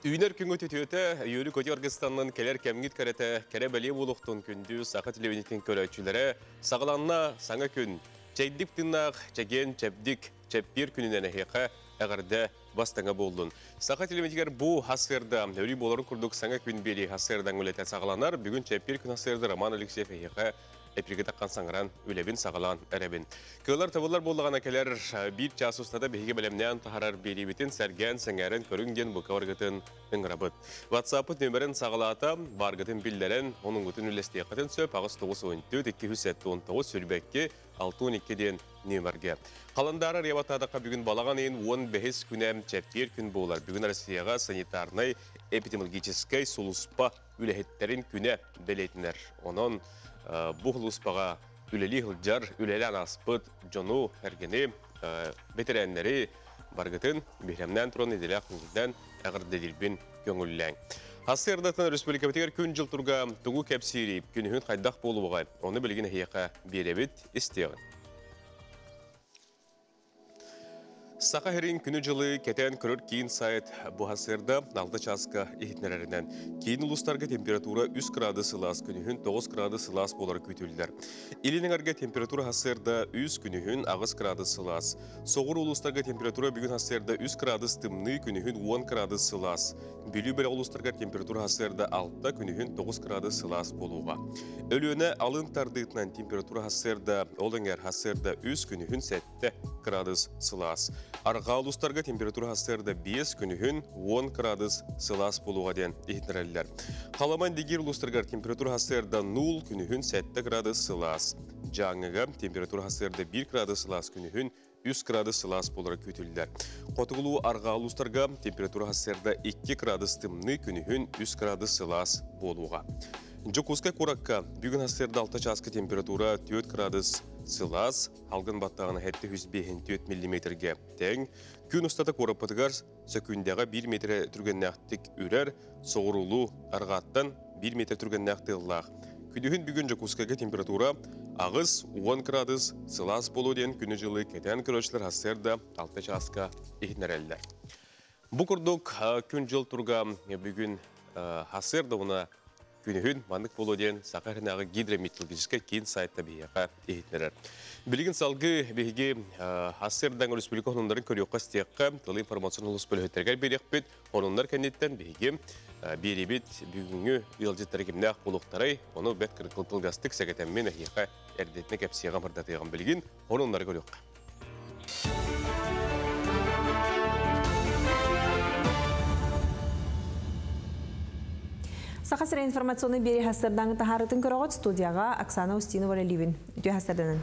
Үүнэр күҥҥүт үтүөтэ, үөрүү-көтүү аргыстаннын кэлэр кэмҥит кэрэтэ, кэрэ бэлиэ буолуохтун күндү саха телевидениетин көрөөччүлэрэ, саҕаланна саҥа күн. Чэйдик тыыннаах, чэгиэн, чэбдик, чэппиэр күнүнэн эһиэхэ эҕэрдэ бастыҥа буоллун. Саха телевидениетигэр бу хасыарда өрүү буоларын курдук саҥа күн биэрии хасыардан үлэтэ саҕаланар. Бүгүн чэппиэр күн хасыарда Роман Алексеев эһиэхэ эпиргэ таххан саҥаран үлэбин саҕалаан эрэбин. Кыалар табыллар буоллаҕына кэлэр биир чаас устата биһиги бэлэмнээн таһарар биэриибитин сэргээн сэҥээрэн көрүҥ диэн бука баргытын ыҥырабыт. WhatsApp-ыт нөмерин саҕалаата, баргытын биллэрэн, онуҥгутун үллэстиэххитин сөп 8 9 14 279 22 62 диэн нөмерге. Халандаара реватаадаққа бүгүн балаҕан ыйын 15 күнэ чэппиэр күн буолар. Бүгүн Россияҕа санитарнай эпидемиологическай сулууспа үлэһиттерин күнэ бэлиэтинэр. Онон бу сулууспаҕа үлэлии сылдьар, үлэлээн ааспыт дьону, эргини, бэтэрээннэри баргытын биһирэмнээн туран иделээх күнгүнэн эҕэрдэлиирбин көҥүллээҥ. Хасыардатын республикабытыгар күн жыл турга тугу кэпсиири күнүһүн хайдах буолуоҕай, ону билигин эһиэхэ биэрэбит истиэҕин. Саха сирин күнү-дьылы кэтээн көрөр киин сайт бу хасыарда 6 чааска иһитиннэрэринэн киин улуустарга температура 3 градус сылаас, күнүһүн 9 градус сылаас буолар күүтүллэр. Илин эҥэргэ температура хасыарда 3, күнүһүн 8 градус сылаас. Соҕуруу улуустарга температура бүгүн хасыарда 3 градус тымныы, күнүһүн 10 градус сылаас. Бүлүү бөлөх улуустарга температура хасыарда 6, күнүһүн 9 градус сылаас буолуоҕа. Өлүөнэ алын тардыытынан температура хасыарда ол эҥэр хасыарда 3, күнүһүн 7 градус сылаас. Арҕаа улуустарга температура хасыарда 5, күнүһүн 10 градус сылаас буолуоҕа диэн иһитиннэрэллэр. Халыма Индигиир улуустарыгар температура хасыарда 0, күнүһүн 7 градус сылаас. Дьааҥыга температура хасыарда 1 градус сылаас, күнүһүн 3 градус сылаас буолара күүтүллэр. Хотугулуу арҕаа улуустарга температура хасыарда 2 градус тымныы, күнүһүн 3 градус сылаас буолуоҕа. Дьокуускай куоракка бүгүн хасыарда 6 чааска температура 4 градус сылаас, халгын баттаҕына 754 миллиметрге тэҥ. Күн устата куораппытыгар сөкүүндэҕэ 1 метр түргэннээхтик үрэр, соҕуруулуу арҕааттан 1 метр түргэннээх тыаллаах. Күнүһүн бүгүн Дьокуускайга температура 8-10 градус сылаас буолуо диэн күнү-дьылы кэтээн көрөөччүлэр хасыарда 6 чааска иһитиннэрэллэр. Бу курдук күн-дьыл турга бүгүн хасыарда уна күнүһүн маннык буолуо диэн Саха сиринээҕи гидрометеорологическай киин сайтта биһиэхэ иһитиннэрэр. Билигин салгыы биһиги хасыардаҥ республика сонуннарын көрүөххэ истиэххэ, тылы информационный улус бөлөһүттэригэр биэриэхпит. Сонуннар кэнниттэн биһиги биэрибит бүгүҥҥү ыалдьыттары кимнээх буолуохтарай, ону бэт кылгастык сэгэтэммин эһиэхэ эрдэтинэ кэпсиэҕим ырдатыаҕым. Билигин сонуннары көрүөххэ. Саха сирэ информационный биэри хасырдаҥы таһаарытын көрөҕүт студияға Оксана Устинова Ливин. Үтүө хасырданын.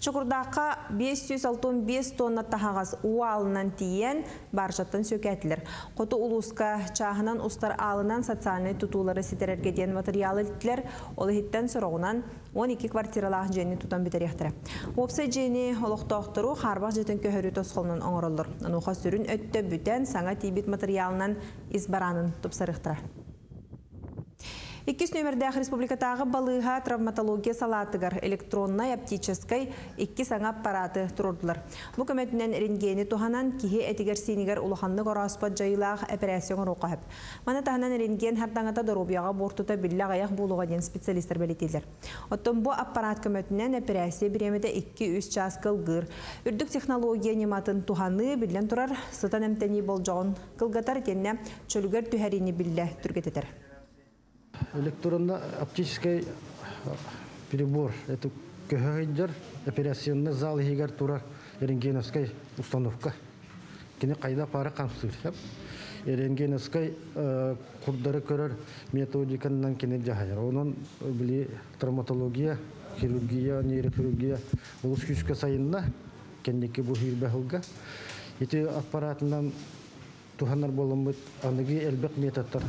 Чокурдаахха 565 тонна таһаҕас уу аалынан тиийэн баржаттан сүөкээтилэр. Хоту улууска чааһынан устар аалынан социальнай тутуулары ситэрэргэ диэн материал илтилэр. Ол иһиттэн сороҕунан 12 квартиралаах дьиэни тутан бүтэриэхтэрэ. Уопсай дьиэни олохтоохтору хаарбах дьиэтин көһөрүү тосхолунан оҥороллор. Онуоха сүрүн өттө бүтэн саҥа тиийбит материалынан ис бараанын тупсарыахтара. Иккис нөмердээх республикатааҕы балыыһа травматология салаатыгар электроннай оптическай икки саҥа аппараты туруордулар. Бу көмөтүнэн рентгени туһанан киһи этигэр сиинигэр улаханнык орооспот дьайыылаах эпэрээссийэ оҥоруохха сөп. Маны таһынан рентген хардаҥата доруобуйаҕа буортута биллэ аҕыйах буолуоҕа диэн специалистар бэлиэтииллэр. Оттон бу аппарат көмөтүнэн эпэрээссийэ бириэмэтэ 2-3 чаас кылгыыр. Үрдүк технология ньыматын туһаныы биллэн турар, сытан эмтэнии болдьоҕун кылгатар итиэннэ чөлүгэр түһэриини биллэ түргэтэтэр. Электронно-оптический прибор, это көһөйдөр операционный зал иһигэр турар рентгеновскай установка. Кини кайда пара камсыр. Рентгеновскай курдары көрөр методиканан кини жахайар. Онон били травматология, хирургия, нейрохирургия олус күүскэ сайынна, кэнники бу хирбэхылга. Ити аппаратынан туһанар буоламмыт аныгы элбэх методтар,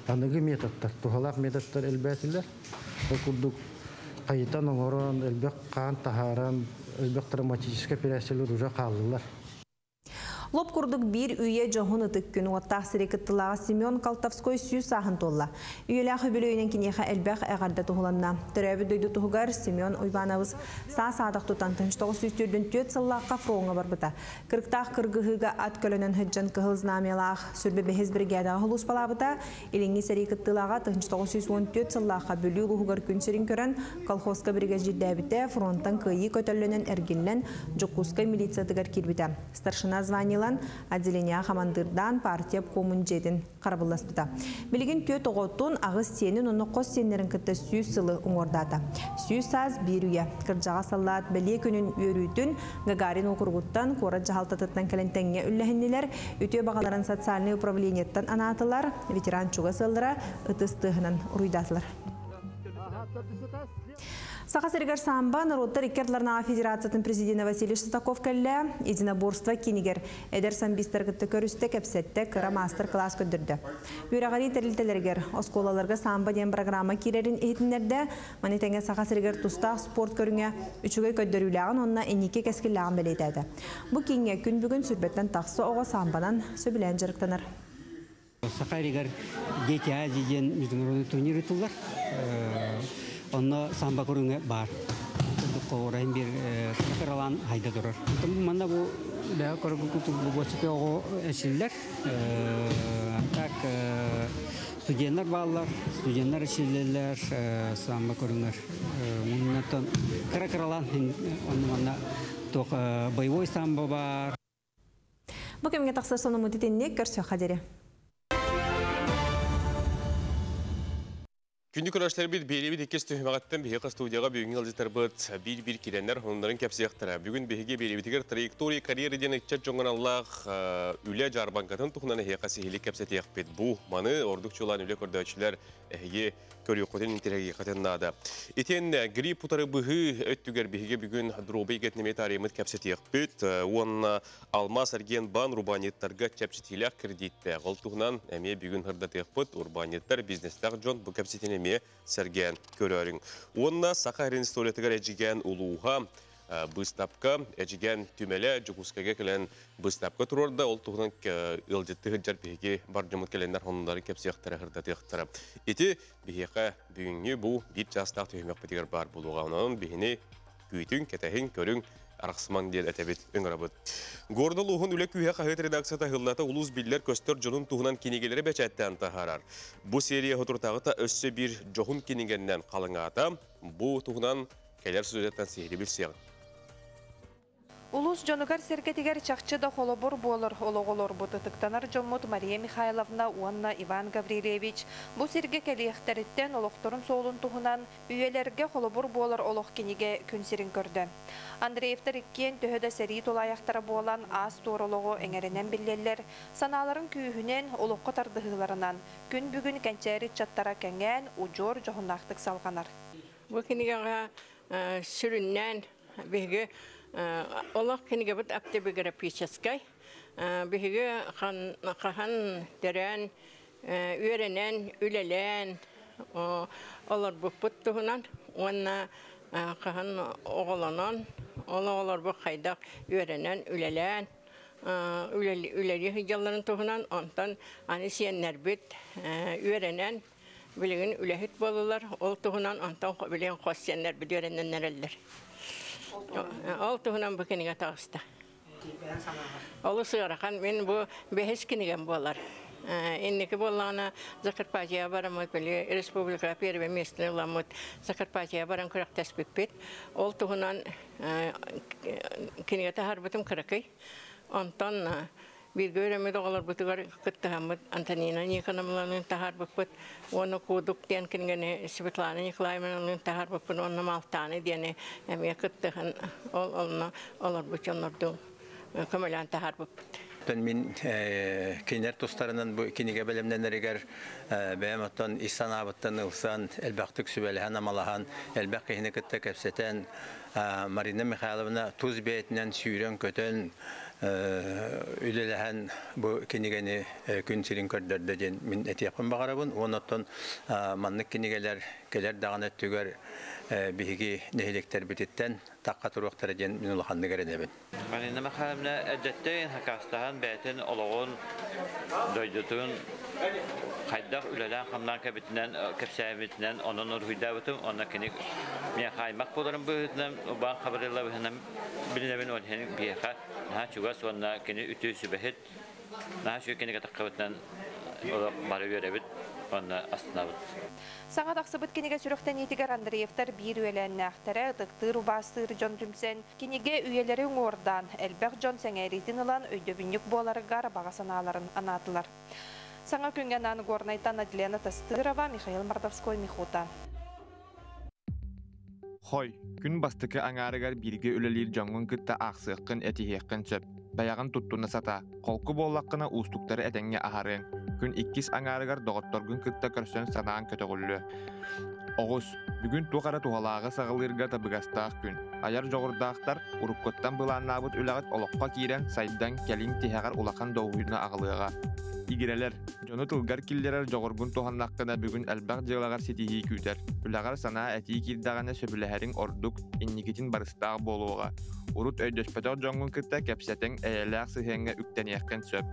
аныгы методтар, туһалаах методтар элбээтилэр. Ол курдук хайытан оҥорон, элбэх хаан таһааран, элбэх травматическай операциялар уже хааллылар. Лоп курдук биир үйэ дьоһун ытык күн уоттаах сэрии кыттыылааҕа Семен Колтовской 100 сааһын туолла. Үйэлээх үбүлүөйүнэн киниэхэ элбэх эҕэрдэ туһуланна. Төрөөбүт дойду туһугар Семен Уйбаанабыс саа саадах тутан 1944 сыллаахха фроҥҥа барбыта. Кырыктаах кыргыһыыга ат көлөнөн сылдьан Кыһыл Знамялаах сүүрбэ бэһис бригадаҕа сулууспалаабыта. Илиҥҥи сэрии кыттыылааҕа 1914 сыллаахха Бүлүү улууһугар күн сирин көрөн, колхозка биригэдьиирдээбитэ, фронтан кыайыы көтөллөнөн эргиллэн, Дьокуускай милициятыгар киирбитэ. Старшина званиелан, отделение хамандыырдаан, партия обкомун дьиэтин харабылласпыта. Билигин түөрт оҕотун, аҕыс сиэнин уонна хос сиэннэрин кытта 100 сылы уҥуордаата. 100 саас биир үйэ. Кырдьаҕас саллаат бэлиэ күнүн үөрүүтүн Гагарин уокуругуттан, куорат дьаһалтатыттан кэлэн тэҥҥэ үллэһиннилэр, үтүө баҕаларын социальнай управлениеттан анаатылар, ветеран чугас ыаллара ытыс тыаһынан уруйдаатылар. Саха сиригэр самбо норуоттар икки ардыларынааҕы федерациятын президенэ Василий Шестаков кэллэ. Единоборство киинигэр эдэр самбистар кытта көрүстэ, кэпсэттэ, кыра маастар-кылаас көрдөрдө. Үөрэҕирии тэрилтэлэригэр, оскуолаларга самбо диэн программа киирэрин иһитиннэрдэ. Маны тэҥэ Саха сиригэр тустаах спорт көрүҥэ үчүгэй көрдөрүүлээҕин уонна инники кэскиллээҕин бэлиэтээтэ. Бу кииҥҥэ күн бүгүн сүүрбэттэн тахса оҕо самбанан сөбүлээн дьарыктанар. Саха сиригэр Дети Азии диэн международный турнир ыытыллар. Онно самбо көрүҥэ баар. Орайын бир кыралаан хайда турар. Манна бу бэйэ көргү оҕо эчиллэр. Так студенттар бааллар, студенттар эчиллэллэр самбо көрүҥэр. Муннаттан кыра кыралаан онно манна туох боевой самбо бар. Бу кэмҥэ тахсар сонуммут итинник, көрсүөххэ диэри. Күндү көрөөччүлэрбит, биэриибит иккис түһүмэҕиттэн биһиэхэ студияҕа бүгүҥҥү ыалдьыттарбыт биир-биир киирэннэр сонуннарын кэпсиэхтэрэ. Бүгүн биһиги биэриибитигэр траектория карьеры диэн ыччат дьоҥҥо аналлаах үлэ дьаарбаҥкатын туһунан эһиэхэ сиһилии кэпсэтиэхпит. Бу маны ордук чуолаан үлэ көрдөөччүлэр эһиги көрүөххүтүн интэриэһиргиэххитин наада. Итиэннэ грипп утары быһыы өттүгэр биһиги бүгүн Дробый Гетнемет арыймыт кэпсэтиэхпит уонна Алмаас эргиэн баан урбаанньыттарга чэпчэтиилээх кредиттээх. Ол туһунан эмиэ бүгүн сырдатыахпыт. Урбаанньыттар, бизнестээх дьон бу кэпсэтиини эмиэ сэргээн көрөөрүҥ. Уонна Саха сирин историятыгар Эдьигээн улууһа быыстапка Эдьигээн түмэлэ Дьокуускайга кэлэн быыстапка туруорда. Ол туһунан ыалдьытты сылдьар биһиги бар дьоммут кэлэннэр сонуннарын кэпсиэхтэрэ, сырдатыахтара. Ити биһиэхэ бүгүҥҥү бу биир чаастаах түһүмэхпитигэр баар буолуоҕа. Онон биһини күүтүҥ, кэтэһиҥ, көрүҥ, арахсымаҥ диэн этэбит, ыҥырабыт. Горнай улууһун Үлэ күүһэ хаһыат редакцията сыллата улуус биллэр-көстөр дьонун туһунан кинигэлэри бэчээттээн таһаарар. Бу серия соторутааҕыта өссө биир дьоһун кинигэннэн халыҥаата. Бу туһунан кэлэр сюжеттан сиһилии билсиэҕиҥ. Улуус дьонугар-сэргэтигэр чахчы да холобур буолар олоҕу олорбут ытыктанар дьоммут Мария Михайловна уонна Иван Гаврильевич бу сиргэ кэлиэхтэриттэн олохторун суолун туһунан Үйэлэргэ холобур буолар олох кинигэ күн сирин көрдө. Андреевтар иккиэн төһө да сэрии тулаайахтара буолан аас-туор олоҕу эҥэринэн биллэллэр, санааларын күүһүнэн, олоххо тардыһыыларынан күн бүгүн кэнчээри ыччаттара кэҥээн, удьуор дьоһуннаахтык салҕанар. Бу кинигэҕэ сүрүннээн биһиги олох кинигэбит автобиографическай. Биһиги хаһан төрөөн, үөрэнэн, үлэлээн олорбуппут туһунан уонна хаһан оҕолонон, ол оҕолорбут хайдах үөрэнэн, үлэлээн, үлэлии сылдьалларын туһунан, онтон аны сиэннэрбит үөрэнэн, билигин үлэһит буоллулар, ол туһунан, онтон билигин хос сиэннэрбит үөрэнэн эрэллэр. Ол туһунан бу кинигэ таҕыста. Олус ыарахан, мин бу бэһис кинигем буолар. Инники буоллаҕына Закарпатьеҕа бараммыт, били республика первое местоны ыламмыт Закарпатьеҕа баран күрэхтэспиппит. Ол туһунан кинигэ таһаарбытым кыракый. Онтон бииргэ үөрэммит оҕолорбутугар кыттыһаммыт Антонина Никоновналыын таһаарбыппыт. Уонна Куудук диэн кинигэни Светлана Николаевналыын таһаарбыппын уонна Малтааны диэни эмиэ кыттыһан ол онно олорбут дьоннордуун көмөлөөн таһаарбыппыт. Мин кинилэр тустарынан бу кинигэ бэлэмнэнэригэр бэйэм оттон ис санаабыттан ылсан, элбэхтик сүбэлэһэн, амалаһан, элбэх киһини кытта кэпсэтэн, Марина Михайловна тус бэйэтинэн сүүрэн-көтөн, үлэлэһэн бу кинигэни күн сирин көрдөрдө диэн мин этиэхпин баҕарабын. Уонна оттон маннык кинигэлэр Кэлэр даҕаны өттүгэр биһиги нэһилиэктэрбититтэн тахха туруохтара диэн мин улаханнык эрэнэбин. Марина Михайловна эрдэттэн хакастаһан бэйэтин олоҕун, дойдутун хайдах үлэлээн-хамнаан кэбитинэн кэпсээбитинэн онон уруһуйдаабытым. Онно кини миэхэ аймах буоларын быһыытынан, убаан Хабырылла быһыытынан билинэбин уонна биһиэхэ наһаа чугас уонна кини үтүө сүбэһит. Наһаа үчүгэй кинигэ таххыбытынан олох бары үөрэбит уонна астынабыт. Саҥа тахсыбыт кинигэ сүрэхтэниитигэр Андреевтар биир үөлээннээхтэрэ, ытыктыыр убаастыыр дьон түмсэн, кинигэ үйэлэри уҥуордаан, элбэх дьон сэҥээриитин ылан өйдөбүнньүк буоларыгар баҕа санааларын анаатылар. Саҥа күҥҥэ анаан Горнайтан Адлена Тастырова, Михаил Мордовской, Михута. Хой, күн бастакы аҥаарыгар бииргэ үлэлиир дьоҥҥун кытта аахсыаххын, этиһиэххин сөп. Бэйэҕин туттуна сатаа. Холку буоллаххына уустуктары этэҥҥэ аһарыаҥ. Күн иккис аҥаарыгар доҕотторгун кытта көрсөн санааҥ көтөҕүллүө. Оҕус, бүгүн туох эрэ туһалааҕы саҕалыырга табыгастаах күн. Айар дьоҕурдаахтар уруккуттан былааннаабыт үлэҕит олоххо киирэн, сайдан, кэлин тиһэҕэр улахан долгуйууну аҕалыаҕа. Игирэлэр, дьону тылгар киллэрэр дьоҕургун туһаннаххына бүгүн элбэх дьыалаҕар ситиһии күүтэр. Үлэҕэр санаа этии киирдэҕинэ сөбүлэһэриҥ ордук, инникитин барыстаах буолуоҕа. Урут өйдөспөтөх дьоҥҥун кытта кэпсэтэҥ эйэлээх сыһыаҥҥа үктэниэххин сөп.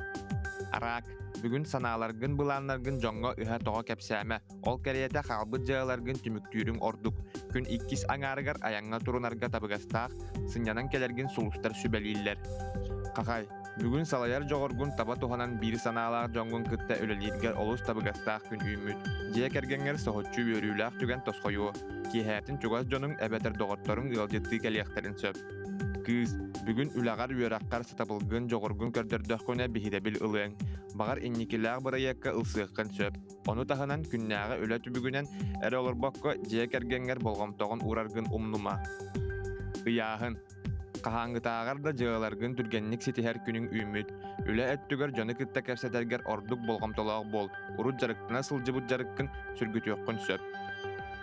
Араак, бүгүн санааларгын, былааннаргын дьоҥҥо ыһа-тоҕо кэпсээмэ. Ол кэриэтэ хаалбыт дьыалаларгын түмүктүүрүҥ ордук. Күн иккис аҥаарыгар айаҥҥа турунарга табыгастаах, сынньанан кэлэргин сулустар сүбэлииллэр. Хахай, бүгүн салайар дьоҕургун таба туһанан биир санаалаах дьоҥҥун кытта үлэлииргэр олус табыгастаах күн үүммүт. Дьиэ кэргэҥҥэр соһуччу үөрүүлээх түгэн тосхойуо. Киэһээтин чугас дьонуҥ эбэтэр доҕотторуҥ ыалдьыттыы кэлиэхтэрин сөп. Кыыс, бүгүн үлэҕэр, үөрэххэр сатабылгын, дьоҕургун көрдөрдөххүнэ биһирэбил ылыаҥ. Баҕар инникилээх бырайыакка ылсыаххын сөп. Ону таһынан күннээҕи үлэ түбүгүнэн эрэ олорбокко дьиэ кэргэҥҥэр болҕомтоҕун уураргын умнума. Ыйааһын. Хаһааҥҥытааҕар да дьыалаларгын түргэнник ситиһэр күнүҥ үүммүт. Үлэ өттүгэр дьону кытта кэпсэтэргэр ордук болҕомтолоох буол. Урут дьарыктана сылдьыбыт дьарыккын сүргүтүөххүн сөп.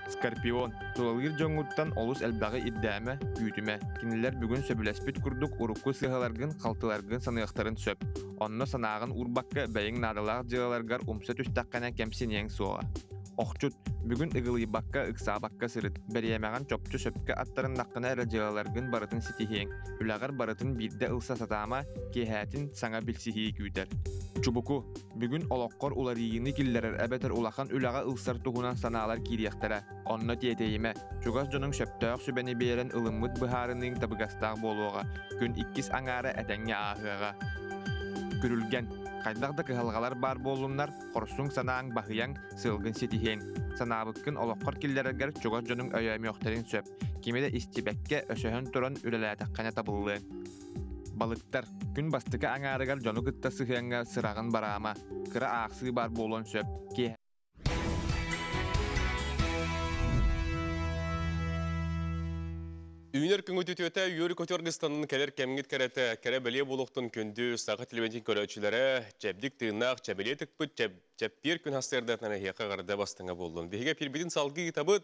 Скорпион, тулалыыр дьоҥҥуттан олус элбэҕи ирдээмэ, күүтүмэ. Кинилэр бүгүн сөбүлэспит курдук урукку сыыһаларгын, халтыларгын саныахтарын сөп. Онно санааҕын уурбакка бэйэҥ наадалаах дьыалаларгар умса түстэххинэ кэмсиниэҥ суоҕа. Охчут, бүгүн ыгылыйбакка, ыксаабакка сырыт. Бэриэмэҕин чопчу сөпкө аттарыннаххына эрэ дьыалаларгын барытын ситиһиэҥ. Үлэҕэр барытын биирдэ ылса сатаама, киэһээтин саҥа билсиһии күүтэр. Чубуку, бүгүн олоххор уларыйыыны киллэрэр эбэтэр улахан үлэҕэ ылсар туһунан санаалар киириэхтэрэ. Онно тиэтэйимэ, чугас дьонуҥ сөптөөх сүбэни биэрэн ылыммыт быһаарыныыҥ табыгастаах буолуоҕа. Күн иккис аҥаара этэҥҥэ ааһыаҕа. Күрүлгэн, хайдах да кыһалҕалар баар буоллуннар, хорсун санааҥ баһыйаҥ, сыалгын ситиһиэҥ. Санаабыккын олоххор киллэрэргэр чугас дьонуҥ өйөөмүөхтэрин сөп. Кими да истибэккэ, өсөһөн туран үлэлээтэххинэ табыллыаҥ. Балыктар, күн бастакы аҥаарыгар дьону кытта сыһыаҥҥа сыраҕын бараама, кыра аахсыы баар буолуон сөп. Киэһэ Үүнэр күҥүтүтүөтэ үөрү көтөр гыстанын кэлэр кэмҥит кэрэтэ, кэрэ бэлиэ буолуохтун күндү саха телевидениетин көрөөччүлэрэ, чэбдик тыыннаах чэбэлиэ тыкпыт чэппиэр күн хастыардатынан эһиэхэ эҕэрдэ бастыҥа буоллун. Биһиги эпирбитин салгыы ыытабыт.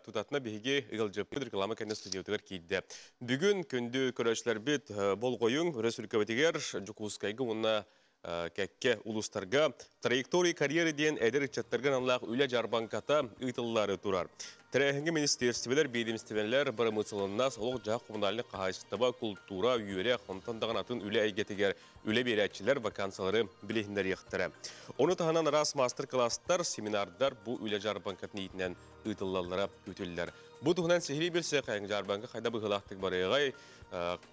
Тутатына биһиги ыалдьыппыт реклама кэннэ студиябытыгар киирдэ. Бүгүн күндү көрөөччүлэрбит болҕойуҥ өрөспүүбүлүкэбитигэр Дьокуускайга уонна кэккэ улуустарга «Траектория карьеры» диэн эдэр ыччаттарга аналлаах үлэ дьаарбаҥката ыытыллаары турар. Тэрээһиҥҥэ министиэристибэлэр, биэдэмистибэлэр, бырамыысыланнас, олох-дьаһах коммунальнай хаһаайыстыба, култуура, үөрэх, онтон даҕаны атын үлэ эйгэтигэр үлэ биэрээччилэр вакансиялары билиһиннэриэхтэрэ. Ону таһынан араас маастар-кылаастар, семинардар бу үлэ дьаарбаҥкатын иитинэн ыытыллаллара күүтүллэр. Бу туһунан сиһилии билсиэххэ, дьаарбаҥка хайда быһыылаахтык барыаҕай,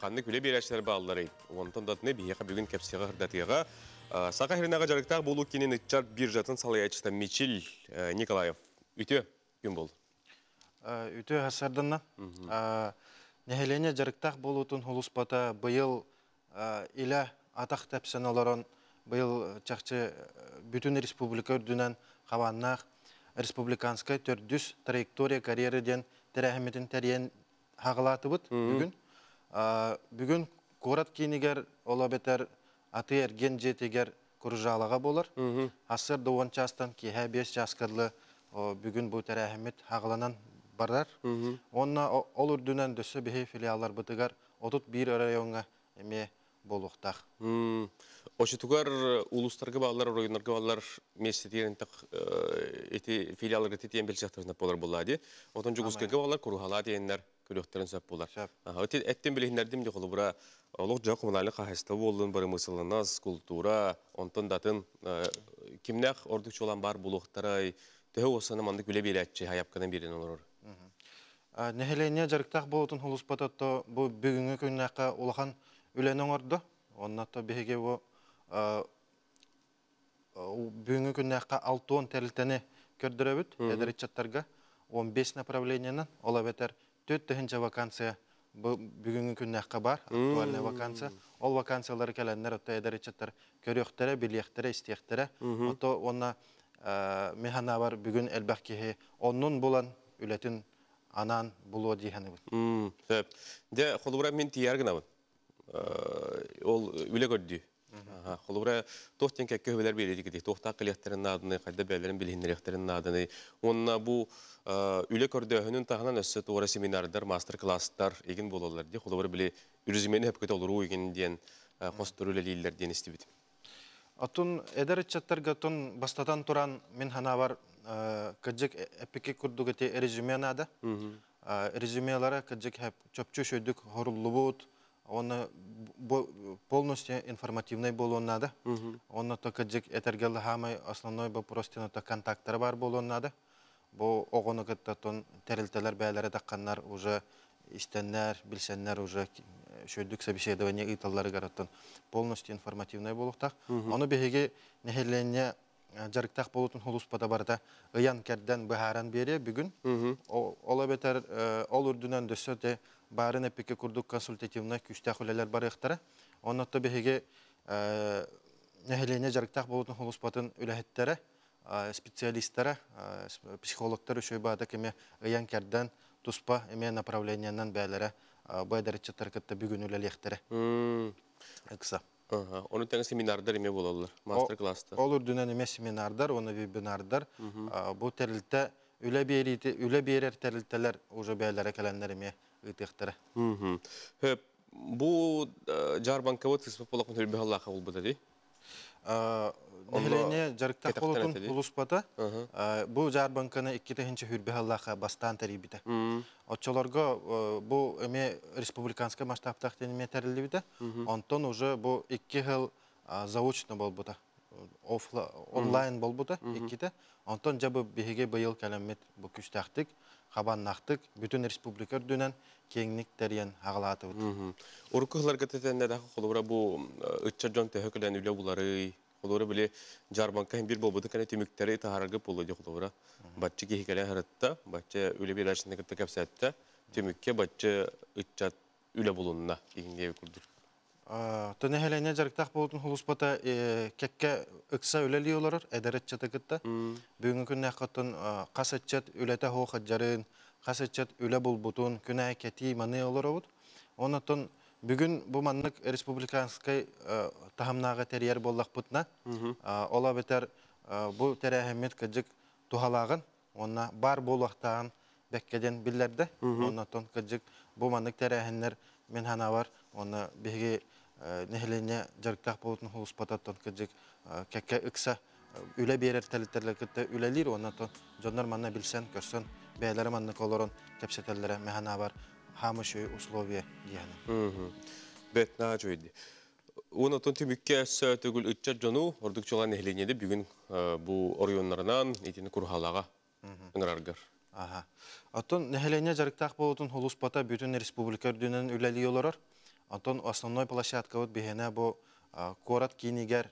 ханнык үлэ биэрээччилэр баалларый? Онтон да атыны биһиэхэ бүгүн кэпсиэҕэ сырдатыаҕа. Саха сиринээҕи дьарыктаах буолуу киинин ыччат биржатын салайааччыта Мичил Николаев. Үтүө күн буоллун. Үтүө сарданна. Нэһилиэнньэ дьарыктаах буолуутун улуспата быйыл илэ атах тэпсэн олорон быйыл чахчы бүтүн республика үрдүнэн хабааннаах республиканскай төрдүс траектория карьеры диэн тэрээһиммитин тэрийэн хаҕалаатыбыт бүгүн. Бүгүн куорат киинигэр ол эбэтэр атыы эргиэн дьиэтигэр Куржалаҕа буолар. Сарсыарда 10 чаастан киэһэ 5 чааска дылы бүгүн бу тэрээһиммит хаҕаланан барар. Уонна ол үрдүнэн дөссө биһи филиалларбытыгар 31 райоҥҥа эмиэ Болуохтаах. Очутугар улуустарга бааллар, оройуоннарга бааллар миэстэтигэр ити филиалларга тиийэн билсиэхтэрин болар буолла дии. Отон Дьокуускайга бааллар Куруһалаа диэннэр көрүөхтэрин сөп буолар. Ити эттин билиһиннэрдим ди холобура олох дьон коммунальный хаһайыстыба буоллун, бырамыысыланнас, култуура, онтон датын кимнээх ордук чуолаан баар буолуохтарай, төһө уоссана маннык үлэ биэрээччи хайапканан биэрэн олорор. Нэһилиэнньэ дьарыктаах буолуутун сулууспата бу бүгүҥҥү күннээххэ улахан үлэни оҥордо. Онно биһиги бу бүгүҥҥү күннээххэ 60 тэрилтэни көрдөрөбүт эдэр ыччаттарга 15 направлениенан, ол эбэтэр 4000 вакансия бу бүгүҥҥү күннээххэ бар, актуальная вакансия. Ол вакансиялары кэлэннэр ото эдэр ыччаттар көрүөхтэрэ, билиэхтэрэ, истиэхтэрэ. Ото уонна мин санаабар бүгүн элбэх киһи оннун булан үлэтин анаан булуо дии саныыбын. Сөп. Дьэ, холобура мин тиийэр гынабын. Ол үлэ көрдүү. Холобура туох диэн кэккэ сүбэлэр биэриэдик туохтаах кэлиэхтэрин нааданы, хайда бээлэрин билиһиннэриэхтэрин нааданы. Уонна бу үлэ көрдөөһүнүн таһынан өссө туора семинардар, мастер-класстар игин буолаллар дии. Холобура били резюмени хөпкөтө олоруу игин диэн хостор үлэлииллэр диэн истибит. Отун эдэр ыччаттарга тун бастатан туран мин санаабар кыдьык эппикки курдук эти резюме наада. Резюмелара кыдьык чопчу шөйдүк хоруллубут, оны полностью информативный болуон надо. Онно то кыдьык этэргелли хаамай основной вопрос то контакттары бар болуон надо. Бу оҕону кытта тон тэрилтэлэр бээлэрэ тахханнар уже истэннэр, билсэннэр уже шөйдүк собеседование ыыталларыгар оттон полностью информативный болуохтаах. Ону биһиги нэһилиэнньэ дьарыктаах болутун сулууспата барыта ыйан кэрдэн быһааран биэриэ бүгүн. Ол эбэтэр ол үрдүнэн дөссө те баарын эппикке курдук консультативный күүстээх үлэлэр барыахтара. Оннотто биһиги нэһилиэнньэ дьарыктаах болутун сулууспатын үлэһиттэрэ, специалисттара, психологтар үчүгэй баата кеме ыйан кэрдэн туспа эме направлениянан бээлэрэ бу эдэр ыччаттар кытта бүгүн үлэлиэхтэрэ. Ыкса. Оны тэҥэ семинардар эме болаллар, мастер-класстар. Ол үрдүнэн эме семинардар, уонна вебинардар. Бу тэрилтэ үлэ биэриити, үлэ биэрэр тэрилтэлэр уже бээлэрэ кэлэннэр эме ыытыахтара. Хөп, бу жарбанкабыт сыспыт болокун хүрбэ халлааха болбута ди. Нэһилиэнньэ дьарыктаах болутун сулууспата бу жарбанканы 2000 хүрбэ халлааха бастаан тэрийбитэ. Оччолорго бу эме республиканскай масштабтаах эме тэриллибитэ. Онтон уже бу 2 жыл заочно болбута. Онлайн болбута икките. Онтон жабы биһиги быйыл кэлэммит бу күстээхтик, хабаннаахтык бүтүн республика үрдүнэн киэҥник тэрийэн хаҕалаатыбыт. Урукку хыларга тетенне холобура бу ыччат дьон төһө кэлэн үлэ булары, холобура били жарбанка бир болбуту кene түмүктери таһарарга болду ди холобура. Батчы киһи кэлэн харытта, батчы үлэ биэрээччини кытта кэпсээтте, түмүккэ батчы ыччат үлэ булунна дигинге курдук. Төнөһелене жарыктаах болутун сулууспата кекке ыкса үлэлии олорор эдэр ыччаты кытта. Бүгүнкү күннээх оттон хас ыччат үлэтэ хоохаджарын, хас ыччат үлэ булбутун, күнэ кэтии маны олоробут. Онотон бүгүн бу маннык республиканскай таһымнааҕы тэрийэр буоллахпытына, ола бетер бу тэрээһиммит кыдьык туһалааҕын, онна бар буолуохтааҕын бэккеден биллэрде. Оннотон кыдьык бу маннык тэрээһиннэр мен санаабар, онна биһиги нэһилиэнньэ дьарыктаах болутун сулууспататтан кыдьык кэккэ ыкса үлэ биэрэр тэрилтэлэр кытта үлэлиир, оннотон дьоннор манна билсэн, көрсөн, бэйэлэрэ маннык олорон кэпсэтэллэрэ мен санаабар хаамы условия диэхэнэ. Бет наа чуйди. Уон отон түмүккэ төгүл ыччат дьону ордук чуолаан нэһилиэнньэни бүгүн бу оройуоннарынан итини Куруһалаҕа ыҥыраргар. Аха. Оттон нэһилиэнньэ дьарыктаах болутун сулууспата бүтүн республика үрдүнэн үлэлии олорор. Оттон основной площадкабыт биһиэнэ бу куорат киинигэр,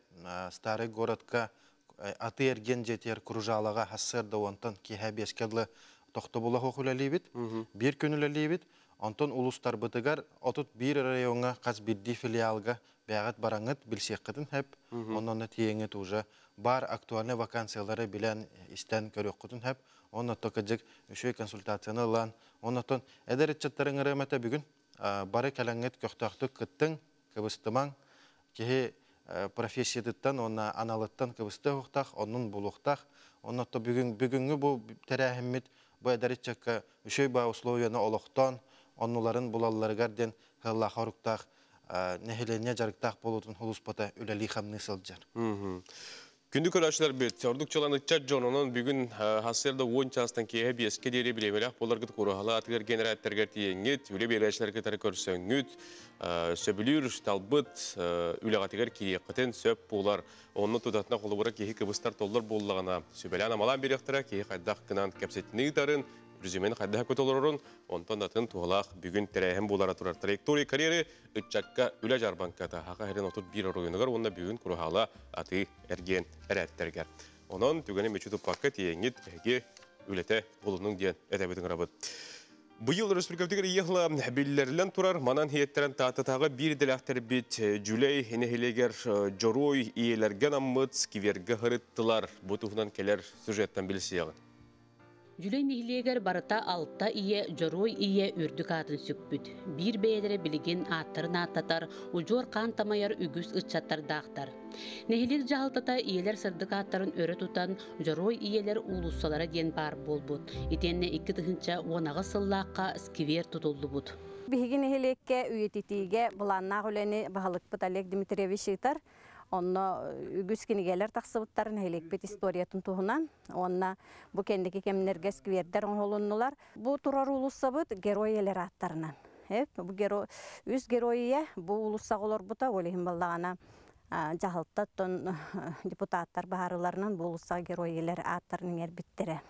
старый городка аты эрген жетер Кружалаҕа хассыарда 10-тан киэһэ 5-кэ дылы тохтобула хоох үлэлиибит. Биир күн үлэлиибит. Онтон улуустарбытыгар 31 райоҥҥа хас биирдии филиалга бэҕэт бараҥыт билсиэххитин хэп. Онон тиэҥит уже бар актуальный вакансиялары билэн истэн көрүөххүтүн хэп. Онно кыдьык үчүгэй консультацияны ылан, оннотон эдэр ыччаттарын ырыамата бүгүн бары кэлэҥҥит көхтөөхтүк кыттыҥ, кыбыстымаҥ, киһи профессиятыттан, онна аналыттан кыбысты хуохтаах, оннун булуохтаах. Оннотто бүгүн бүгүҥҥү бу тэрээһиммит бу эдэр ыччакка үчүгэй ба условияны олохтоон, оннуларын булалларыгар диэн хыллаах оруктаах. Нэһилиэнньэ дьарыктаах буолуутун сулууспата үлэлии-хамныы сылдьар. Күндү көрөөччүлэрбит, ордук чолан ыччат дьон, онон бүгүн сарсыарда 10 чаастан киэһэ 5-кэ диэри бириэмэлээх буоларгыт Куруһаала атыгар генераттаргар тиийэҥҥит, үлэ биэрээччилэр кытары көрсөҥҥүт, сөбүлүүр, талбыт үлэҕитигэр киириэххитин сөп буолар. Онно тутатына холобура киһи кыбыстар толлор буоллаҕына, сүбэлээн амалаан биэриэхтэрэ, киһи хайдах гынан кэпсэтиини ыытарын, резюмени хайдах толорорун, онтон атын туһалаах бүгүн тэрээһин буолара турар. Траектория карьеры ыччакка үлэ дьаарбаҥката Саха сирин 31 оройуонугар уонна бүгүн Куруһаала атыы эргиэн эрээттэригэр. Онон түгэни мүччү туппакка тиийэҥҥит эһиги үлэтэ булунуҥ диэн этэбит ыҥырабыт. Быйыл өрөспүүбүлүкэтигэр ыйыахла биллэриллэн турар манан иһиэттэрэн Тааттатааҕы биир идэлээхтэрбит Дьүлэй нэһилиэгэр Дьоруой ийэлэргэ анаммыт сквергэ сырыттылар. Бу туһунан кэлэр сюжеттан билсиэҕиҥ. Дьүлэй нэһилиэгэр барыта алта ийэ Дьоруой ийэ үрдүк аатын сүкпүт. Биир бэйэлэрэ билигин ааттарын ааттатар, удьуор хаан тамайар үгүс ыччаттардаахтар. Нэһилиэк дьаһалтата ийэлэр сырдык ааттарын өрө тутан, Дьоруой ийэлэр уулуссалара диэн баар буолбут. Итиэннэ 2018 сыллаахха сквер тутуллубут. Биһиги нэһилиэккэ үйэтитиигэ былааннаах үлэни баһылыкпыт Олег Дмитриевич ыытар. Онно үгүс кинигэлэр тахсыбыттар нэһилиэкпит историятын туһунан. Уонна бу кэнники кэмнэргэ сквердэр оҥоһулуннулар. Бу турар уулуссабыт герой ийэлэр ааттарынан. Бу герой, үс герой ийэ бу уулуссаҕа олорбута, ол иһин баллаҕана дьаһалтаттан депутаттар баһаарыларынан бу уулуссаҕа герой ийэлэр ааттарын иҥэрбиттэрэ.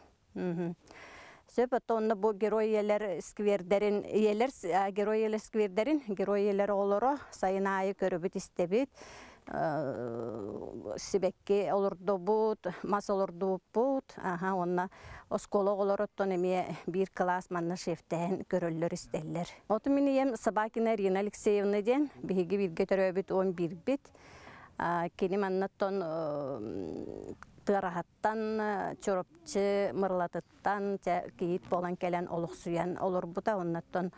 Сөп, оттон онно бу герой ийэлэр сквердэрин, ийэлэр герой ийэлэр сквердэрин, герой ийэлэр оҕолоро сайын аайы көрөбүт-истэбит, сибэкки олордубут, мас олордубуппут, аха, уонна оскуола оҕолороттон эмиэ биир кылаас манна шефтэһэн көрөллөр-истэллэр. Оту мин ийэм Собакина Ирина Алексеевна диэн, биһиги бииргэ төрөөбүт 11-бит. Кини маннаттан Тыараһаттан, Чурапчы Мырылатыттан кийиит буолан кэлэн олохсуйан олорбута. Оннуттан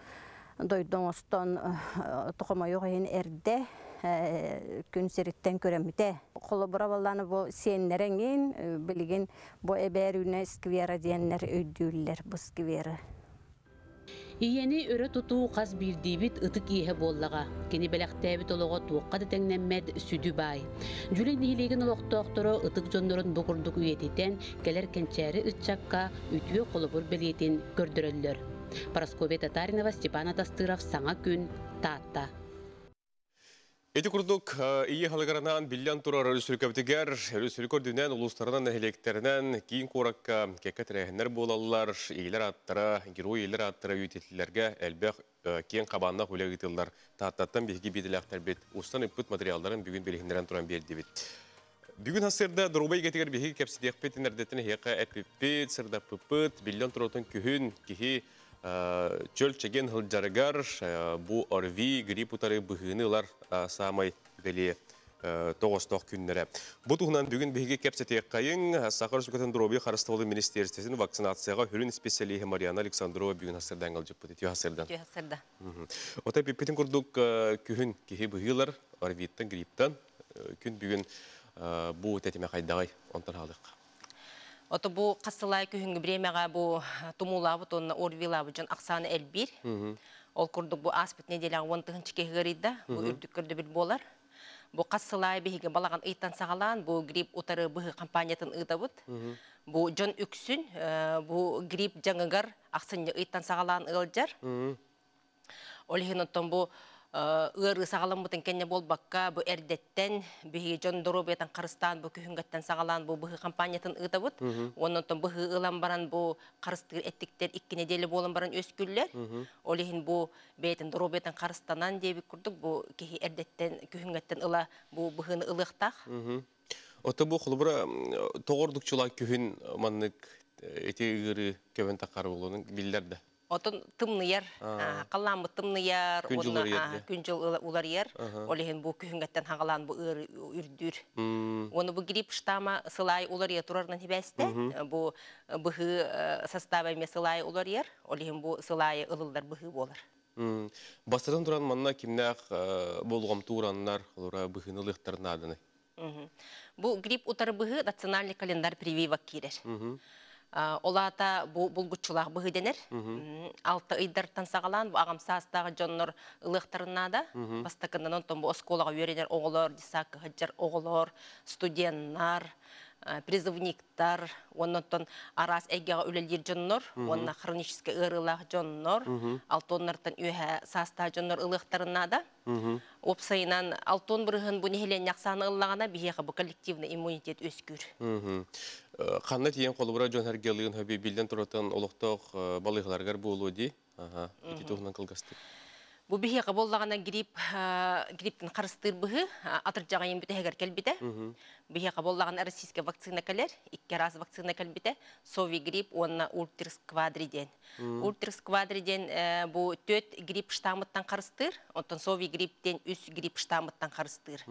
дойду оҥостон хомойуох иһин эрдэ күн сириттэн көрөммүтэ. Холобура буоллаана бу сиэннэрэ эҥин билигин бу эбээр үүнэ сквера диэннэр өйдүүллэр бу скверы. Ийэни өрө тутуу хас биирдиибит ытык иэһэ буоллаҕа. Кини бэлэхтээбит олоҕо туохха да тэҥнэммэт сүдү баай. Дьүлэй нэһилиэгин олохтоохторо ытык дьоннорун бу курдук үйэтитэн, кэлэр кэнчээри ыччакка үтүө холобур бэлиэтин көрдөрөллөр. Парасковья Татаринова, Степан Атастыров, Саҥа күн, Таатта. Ити курдук, ийэ халыгаранаан биллэн турар өрөспүүбүлүкэбитигэр, өрөспүүбүлүкэ үрдүнэн, улуустарынан, нэһилиэктэринэн, киин куоракка кэккэ тэрээһиннэр буолаллар, ийэлэр ааттара, герой ийэлэр ааттара үйэтитиллэргэ элбэх киэҥ хабааннаах үлэ ыытыллар. Тааттаттан биһиги биэдэлээхтэрбит устан ыппыт материалларын бүгүн билиһиннэрэн туран биэрдибит. Бүгүн сарсыарда доруобай эйгэтигэр биһиги кэпсэтиэхпит эрдэттэн эһиэхэ эппиппит, сырдаппыппыт, биллэн турарын күһүн киһи чөл чэгиэн сылдьарыгар бу ОРВИ, грипп утары быһыыны ылар саамай бэлиэ тоҕостоох күннэрэ. Бу туһунан бүгүн биһиги кэпсэтиэххэйиҥ Саха Республикатын доруобуйа харыстабылын министиэристибэтин вакцинацияҕа сүрүн исписэлииһэ Марьяна Александрова бүгүн сарсыарда ыалдьыппыт. Үтүө сарсыардан. Үтүө сарсыарда. Отой эппиппитин курдук күһүн киһи быһыылар ОРВИттан, грипптан күн бүгүн бу тэтимэ хайдаҕый онтон хаалыахха. Ото бу хас сылай күһүҥҥү бириэмэҕэ бу тумуулаабыт уонна ОРВИлаабыт дьон ахсаана элбиир. Ол курдук бу ааспыт нэдиэлэҕэ 10 000 киһи ыарыйда. Бу үрдүк көрдөбүл буолар. Бу хас сылай биһиги балаҕан ыйтан саҕалаан бу грипп утары быһыы кампаниятын ыытабыт. Бу дьон үксүн бу грипп дьаҥыгар ахсынньы ыйтан саҕалаан ыалдьар. Ол иһин оттон бу ыарыы саҕаламмытын кэннэ буолбакка, бу эрдэттэн биһиги дьон доруобуйатын харыстаан бу күһүҥҥэттэн саҕалаан бу быһыы кампаниятын ыытабыт. Онон быһыы ылан баран бу харыстыыр эттиктэр 2 нэдиэлэ буолан баран үөскүүллэр. Ол иһин бу бэйэтин доруобуйатын харыстанан диэбит курдук бу киһи эрдэттэн күһүҥҥэттэн ыла бу быһыыны ылыахтаах. Ото бу холобура тоҕо ордук күһүн маннык эти ыарыы көбөн таххар буолуонун биллэр да. Отон тымныйар, халлааммыт тымныйар, күн-дьыл күн-дьыл уларыйар. Ол иһин бу күһүҥҥэттэн хагалаан бу ыарыы үрдүүр. Оны бу грипп штамма сыл аайы уларыйа турарынан сибээстээн, бу быһыы состава эмиэ сыл аайы уларыйар. Ол иһин бу сыл аайы ылыллар быһыы буолар. Бастатан туран манна кимнээх болҕомто уураннар, олора быһыыны ылыахтарын нааданы. Бу грипп утары быһыы национальный календарь прививок киирэр. Олата бу булгуччулаах быһыы дэнэр. 6 ыйдартан саҕалаан бу аҕам саастаах дьоннор ылыахтарыннаада. Бастакыннан онтон бу оскуолаҕа үөрэнэр оҕолор, десакка сылдьар оҕолор, студеннар, призывниктар, оннотон араас эйгэҕэ үлэлиир дьоннор, уонна хроническай ыарыылаах дьоннор, алтоннартан үөһэ саастаах дьоннор ылыахтарыннаада. Уопсайынан 60% бу нэһилиэнньэ ахсаана ыллаҕына биһиэхэ бу коллективный иммунитет үөскүүр. Ханна тиийэн холобура дьон сэргэлыын хөбү биллэн туратын олохтоох балыыһаларыгар буолуо дии. Ити туһунан кылгастык. Бу биһиэхэ буоллаҕына грипп грипптин харыстыыр быһыы атырдьаҕайын бүтэһигэр кэлбитэ. Биһиэхэ буоллаҕына российская вакцина кэлэр, икки араас вакцина кэлбитэ. Сови грипп уонна ультрис квадри диэн. Ультрис квадри диэн бу төрт грипп штаммыттан харыстыыр, оттон сови грипп диэн үс грипп штаммыттан харыстыыр.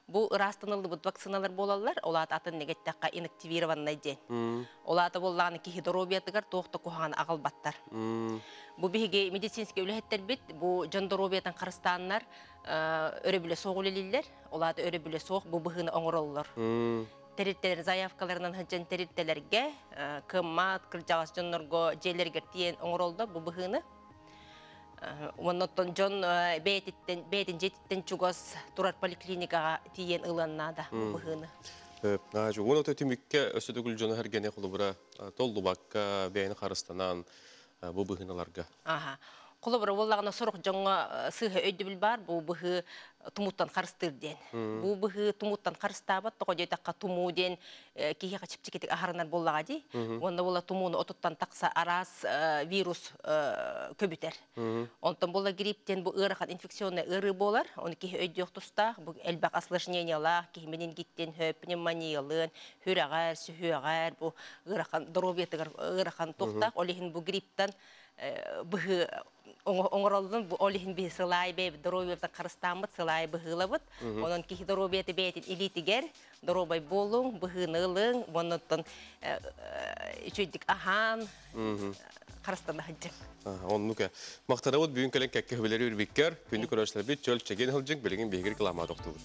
Бу ыраастаныллыбыт вакциналар буолаллар, ол аата атын негеттэххэ инактивированный диэн. Ол аата буоллаҕына киһи доруобуйатыгар туох да куһаҕаны аҕалбаттар. Бу биһиги медицинскэй үлэһиттэрбит бу дьон доруобуйатын харыстааннар өрөбүлэ суох үлэлииллэр. Ол аата өрөбүлэ суох бу быһыыны оҥороллор. Тэрилтэлэр заявкаларынан сылдьан тэрилтэлэргэ кыммат, кырдьаҕас дьоннорго дьиэлэригэр тиийэн оҥороллор бу быһыыны. Оннуттан дьон бэйэтиттэн, бэйэтин дьиэтиттэн чугас турар поликлиникаҕа тиийэн ылыан наада бу быһыыны. Уон ото түмүккэ өссө төгүл дьону сэргэни холобура толлубакка бэйэни харыстанан бу быһыыналарга. Аха. Холобура буоллаҕына сорох дьоҥҥо сыыһа өйдөбүл баар бу быһыы тумуттан харыстыыр диэн. Бу быһыы тумуттан харыстаабат тоҕо диэтэххэ тумуу диэн киһиэхэ чэпчэкитик аһарынар буоллаҕа дии. Уонна буола тумууну отуттан тахса араас вирус көбүтэр. Онтон буола грипп диэн бу ыарахан инфекционный ыарыы буолар. Оны киһи өйдүөх тустаах, бу элбэх осложнениялаах, киһи менингиттен хөп, пневмониялыын, сүрэҕэр, сүһүөҕэр, бу ыарахан доруобуйатыгар ыарахан туохтаах. Ол иһин бу грипптан быһыы оҥороллун бу ол иһин биһи сылаай бэйэбит доруобуйабытын харыстааммыт сылаай быһыылабыт. Онон киһи доруобуйата бэйэтин илиитигэр доруобай буолуҥ, быһыыны ылыҥ, оннуттан үчүгдүк аһаан харыстана сылдьыҥ. Оннук э. Махтанабыт бүгүн кэлэн кэккэ хүбэлэри үрбиккэр, күндү көрөөччүлэрбит чөл чэгиэн сылдьыҥ, билигин биһиги реклама тохтуубут.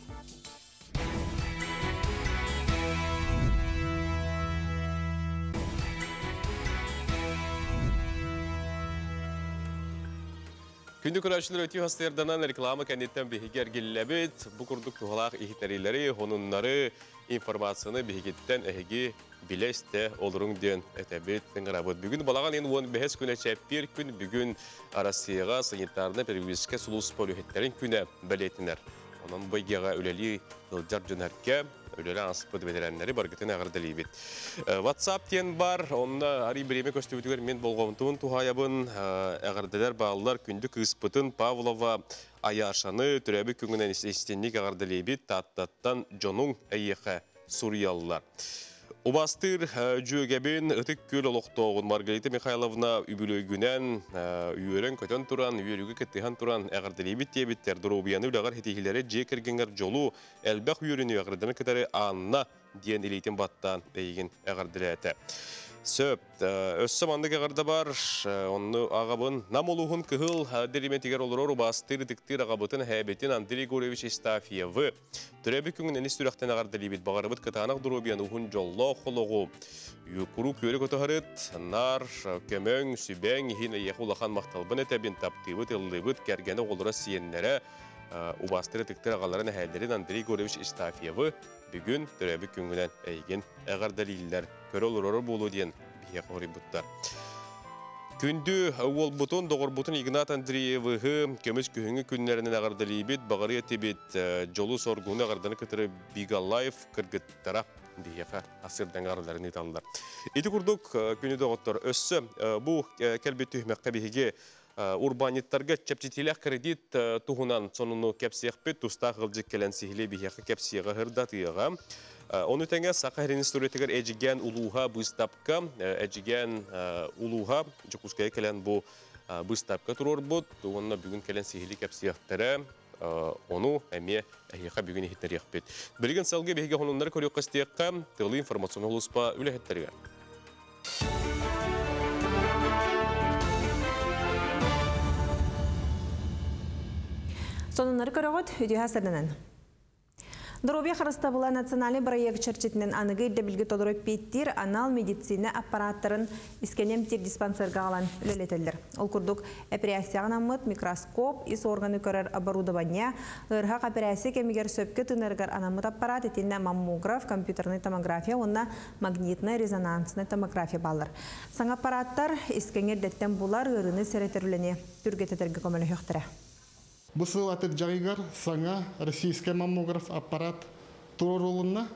Күндү көрөөччүлэр өтүү хастыырданан реклама кэнниттэн биһиги эргиллэбит. Бу курдук туһалаах иһиттэриилэри, хонуннары, информацияны биһигиттэн эһиги билэ-истэ олоруҥ диэн этэбит, ыҥырабыт. Бүгүн балаҕан ыйын 15 күнэ чэппиэр күн бүгүн Россияҕа санитарнай перевозка сулууспа үлэһиттэрин күнэ бэлиэтэнэр. Онон бу эйгэҕэ үлэлии сылдьар дьон үлэлээн ааспыт бэтэрээннэри баргытын эҕэрдэлиибит. WhatsApp диэн бар, онно арый бириэмэ көстүбүтүгэр мин болҕомтубун туһаайабын. Эҕэрдэлэр бааллар күндү кыыспытын Павлова Аяшаны төрөөбүт күҥүнэн истинник эҕэрдэлиибит. Тааттаттан дьонуҥ эйиэхэ суруйаллар. Убастыыр дьүөгэбин Ытык Күөл олохтооҕун Маргарита Михайловна үбүлүөйгүнэн үөрэн-көтөн туран, үөрүүгэ кыттыһан туран эҕэрдэлиибит диэбиттэр. Доруобуйаны үлэҕэр ситиһиилэри дьиэ кэргэҥҥэр дьолу, элбэх үөрүүнү эҕэрдэни кытары Анна диэн илиитин баттаан эйигин эҕэрдэлээтэ. Сөп. Өссө маннык эҕэрдэ бар. Онну аҕабын Нам улууһун Кыһыл дэриэмэтигэр олорор убаастыыр ытыктыыр аҕабытын эһээбитин Андрей Егорович Истафьевы төрөөбүт күҥүнэн ис сүрэхтэн эҕэрдэлиибит. Баҕарабыт кытаанах доруобуйаны уһун дьоллоох олоҕу, куруук үөрэ көтөһөрүт, наар көмөҥ, сүбэҥ иһин эйиэхэ улахан махталбын этэбин, таптыыбыт, ыллыыбыт, кэргэнэ оҕолоро сиэннэрэ, убаастыыр ытыктыыр аҕаларын эһээлэрин Андрей Егорович Истафьевы бүгүн төрөөбүт күҥҥүнэн эйигин эҕэрдэлииллэр, көрө олороро буолуо диэн биһиэхэ хоруйбуттар. Күндү уолбутун, доҕорбутун Игнат Андреевыһы көмүс күһүҥҥү күннэринэн эҕэрдэлиибит, баҕарыа этибит дьолу-соргуну эҕэрдэни кытары Бигалаев кыргыттара биһиэхэ асырдан эҕэрдэлэрин ыыталлар. Ити курдук күнү доҕоттор өссө бу кэлбит түһүмэххэ биһиги урбаанньыттарга чэпчэтиилээх кредит туһунан сонуну кэпсиэхпит, тустаах ыалдьыт кэлэн сиһилии биһиэхэ кэпсиэҕэ сырдатыаҕа. Ону тэҥэ Саха сирин историятыгар Эдьигээн улууһа быыстапка, Эдьигээн улууһа Дьокуускайга кэлэн бу быыстапка туруорбут уонна бүгүн кэлэн сиһилии кэпсиэхтэрэ. Ону эмиэ эһиэхэ бүгүн иһиттэриэхпит. Билигин салгыы биһиги сонуннары көрүөххэ истиэххэ, тылы информационнай улууспа үлэһиттэригэр. Сонуннары көрөҕүт, үтүө сарданан. Доруобуйа харыстабыла национальнай бырайыак чэрчитинэн аныгы ирдэбилгэ толору эппиэттиир анал медицина аппараттарын искэни эмтиир диспансерга аҕалан үлэлэтэллэр. Ол курдук, эпэрээссийэҕэ анаммыт микроскоп, ис органы көрөр оборудование, ыарыһах эпэрээссийэ кэмигэр сөпкө тыынарыгар анаммыт аппарат итиннэ маммограф, компьютернай томография уонна магнитнай резонанснай томография бааллар. Саҥа аппараттар искэҥи эрдэттэн булар, ыарыыны сэрэтэр үлэни түргэтэтэргэ көмөлөһүөхтэрэ. Бу сыл атырдьаҕыгар саҥа российскай маммограф аппарат туруорулунна.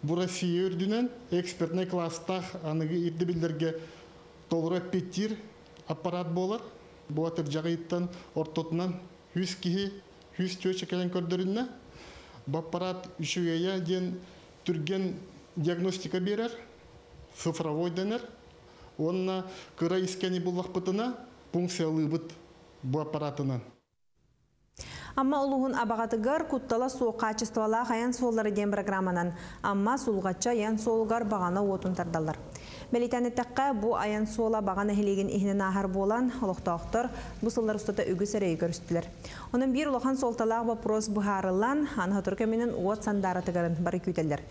Бу Россия үрдүнэн экспертнэй класстаах аныгы ирдэбиллэргэ толору эппиэттиир аппарат буолар. Бу атырдьаҕыттан ортотунан 100 киһи 104 кэлэн көрдөрүннэ. Бу аппарат үчүгэйэ диэн түргэн диагностика биэрэр, цифровой дэнэр. Уонна кыра искэни буллахпытына пункциялыыбыт бу аппаратынан. Амма улууһун Абаҕатыгар Куттала суох хаачыстыбалаах айан суоллара диэн программанан Амма Сулҕаччы айан суолугар баҕана уотун тардаллар. Бэлиэтээн эттэххэ, бу айан суола Баҕа нэһилиэгин иһинэн ааһар буолан, олохтоохтор бу сыллар устата үгүс эрэйи көрүстүлэр. Онон биир улахан суолталаах боппуруос быһаарыллан, аны сотору кэминэн уот сандааратыгарын бары күүтэллэр.